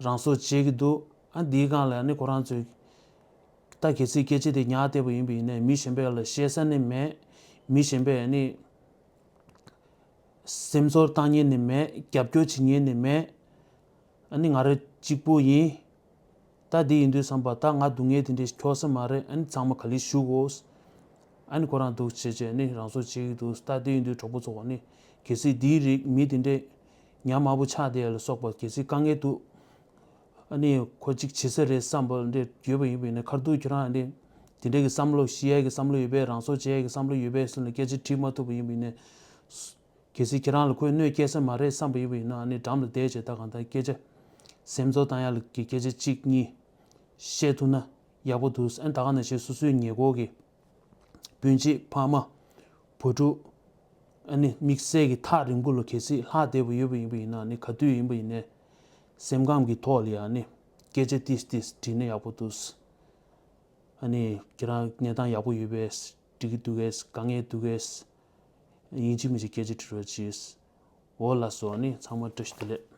རང་སྲོག་བཅད་ཀྱི་འདུག་ཨ་འདིའི་སྒང་ལ་ཨ་ནི་ཁོ་རང་ཚོས་ད་གལ་སྲིད་སྐད་ཆ་དེ་ཉར་བསྡད་པ་ཡིན་པ་ཡིན་ན་མི་གཞན་པ་ལ་བཤད་ས་ནི་མེད། མི་གཞན་པས་ཨ་ནི་སེམས་ཚོར་བཏང་མཁན་ནི་མེད། རྒྱབ་སྐྱོར་བྱེད་མཁན་ནི་མེད། ཨ་ནི་ང་རང་གཅིག་པུ་ཡིན། ད་འདི་ཡིན་དུས་ཙམ་པ་ད་ང་སྡུག་བསྔལ་དེ་འདྲས་འཁྱོག་ས་མ་རེད། ཨ་ནི་ཚང་མ་ག་ལེ་བཞུགས་འོ། ཨ་ནི་ཁོ་རང་འདུག་བྱས་བྱས་ནི་རང་སྲོག་བཅད་ཀྱི་འདུག་ད་འདི་ཡིན་དུས་གྲོགས་པོ་ཚོ་ནི་གལ་སྲིད་འདིའི་རིགས་མི་དེ་འདྲས་ཉམ་དམར་པོ་ཆགས་བསྡད་ཡ་ལ་སོགས་པ་གལ་སྲིད་དཀའ་ངལ་འདུག་ཨ་ནི་ཁོ་གཅིག་བྱེད་ས་རེད་བསམ་པ་འདྲས་ཡོད་པ་ཡིན་པ་ཡིན་ན་ཁར་འདུག་ཁྱོད་རང་ཨ་ནི་དེ་འདྲས་ཀྱི་བསམ་བློ་ཤི་ཡ་གི་བསམ་བློ་ཡོད་པས་རང་སྲོག་བཅད་ཡ་གི་བསམ་བློ་ཡོད་པས་ཟེར་ནས་སྐད་ཆ་དྲིས་མ་ཐུབ་པ་ཡིན་པ་ཡིན་ན། གལ་སྲིད་ཁྱེད་རང་ལ་ཁོས་གནོད་སྐྱེལ་ས་མ་རེད་བསམ་པ་ཡིན་པ་ཡིན་ན་ཨ་ནི་འགྲམ་ལ་བསྡད་བྱས་ད་གང་ལྟར་སྐད་ཆ་སེམས་ཚོར་བཏང་ཡ་ལ་གི་སྐད་ཆ་གཅིག་གཉིས་བཤད་ཐུབ་ན་ཡག་པོ་འདུག་ཨ་ནི་ད་ག་ནང་བཞིན་སོ་སོའི་ཉེ་འཁོར་གྱི་སྤུན་མཆེད་ཕ་མ་བུ་ཕྲུག་ཨ་ནི་དམིགས་བསལ་གྱི་ཐག་རིང་པོ་ལ་གལ་སྲིད་ལྷག་བསྡད་པ་ཡོད་པ་ཡིན་པ་ཡིན་ན་ཨ་ནི་ག་དུས་ཡིན་པ་ཡིན་ནའི་སེམས་ཁམས་ཀྱི་ཐོག་ལ་ཡ་ཨ་ནི་སྐད་ཆ་ཏིས་ཏིས་དྲིས་ན་ཡག་པོ་འདུག་ཨ་ནི་ཁྱེད་རང་གནས་སྟངས་ཡག་པོ་ཡོད་པས། འགྲིག་གི་འདུག་གས། དཀའ་ངལ་འདུག་གས། ཡིན་གཅིག་མིན་གཅིག་སྐད་ཆ་དྲི་རོགས་གྱིས། འོ་ལགས་སོ། ཨ་ནི་ཚང་མ་བཀྲ་ཤིས་བདེ་ལེགས།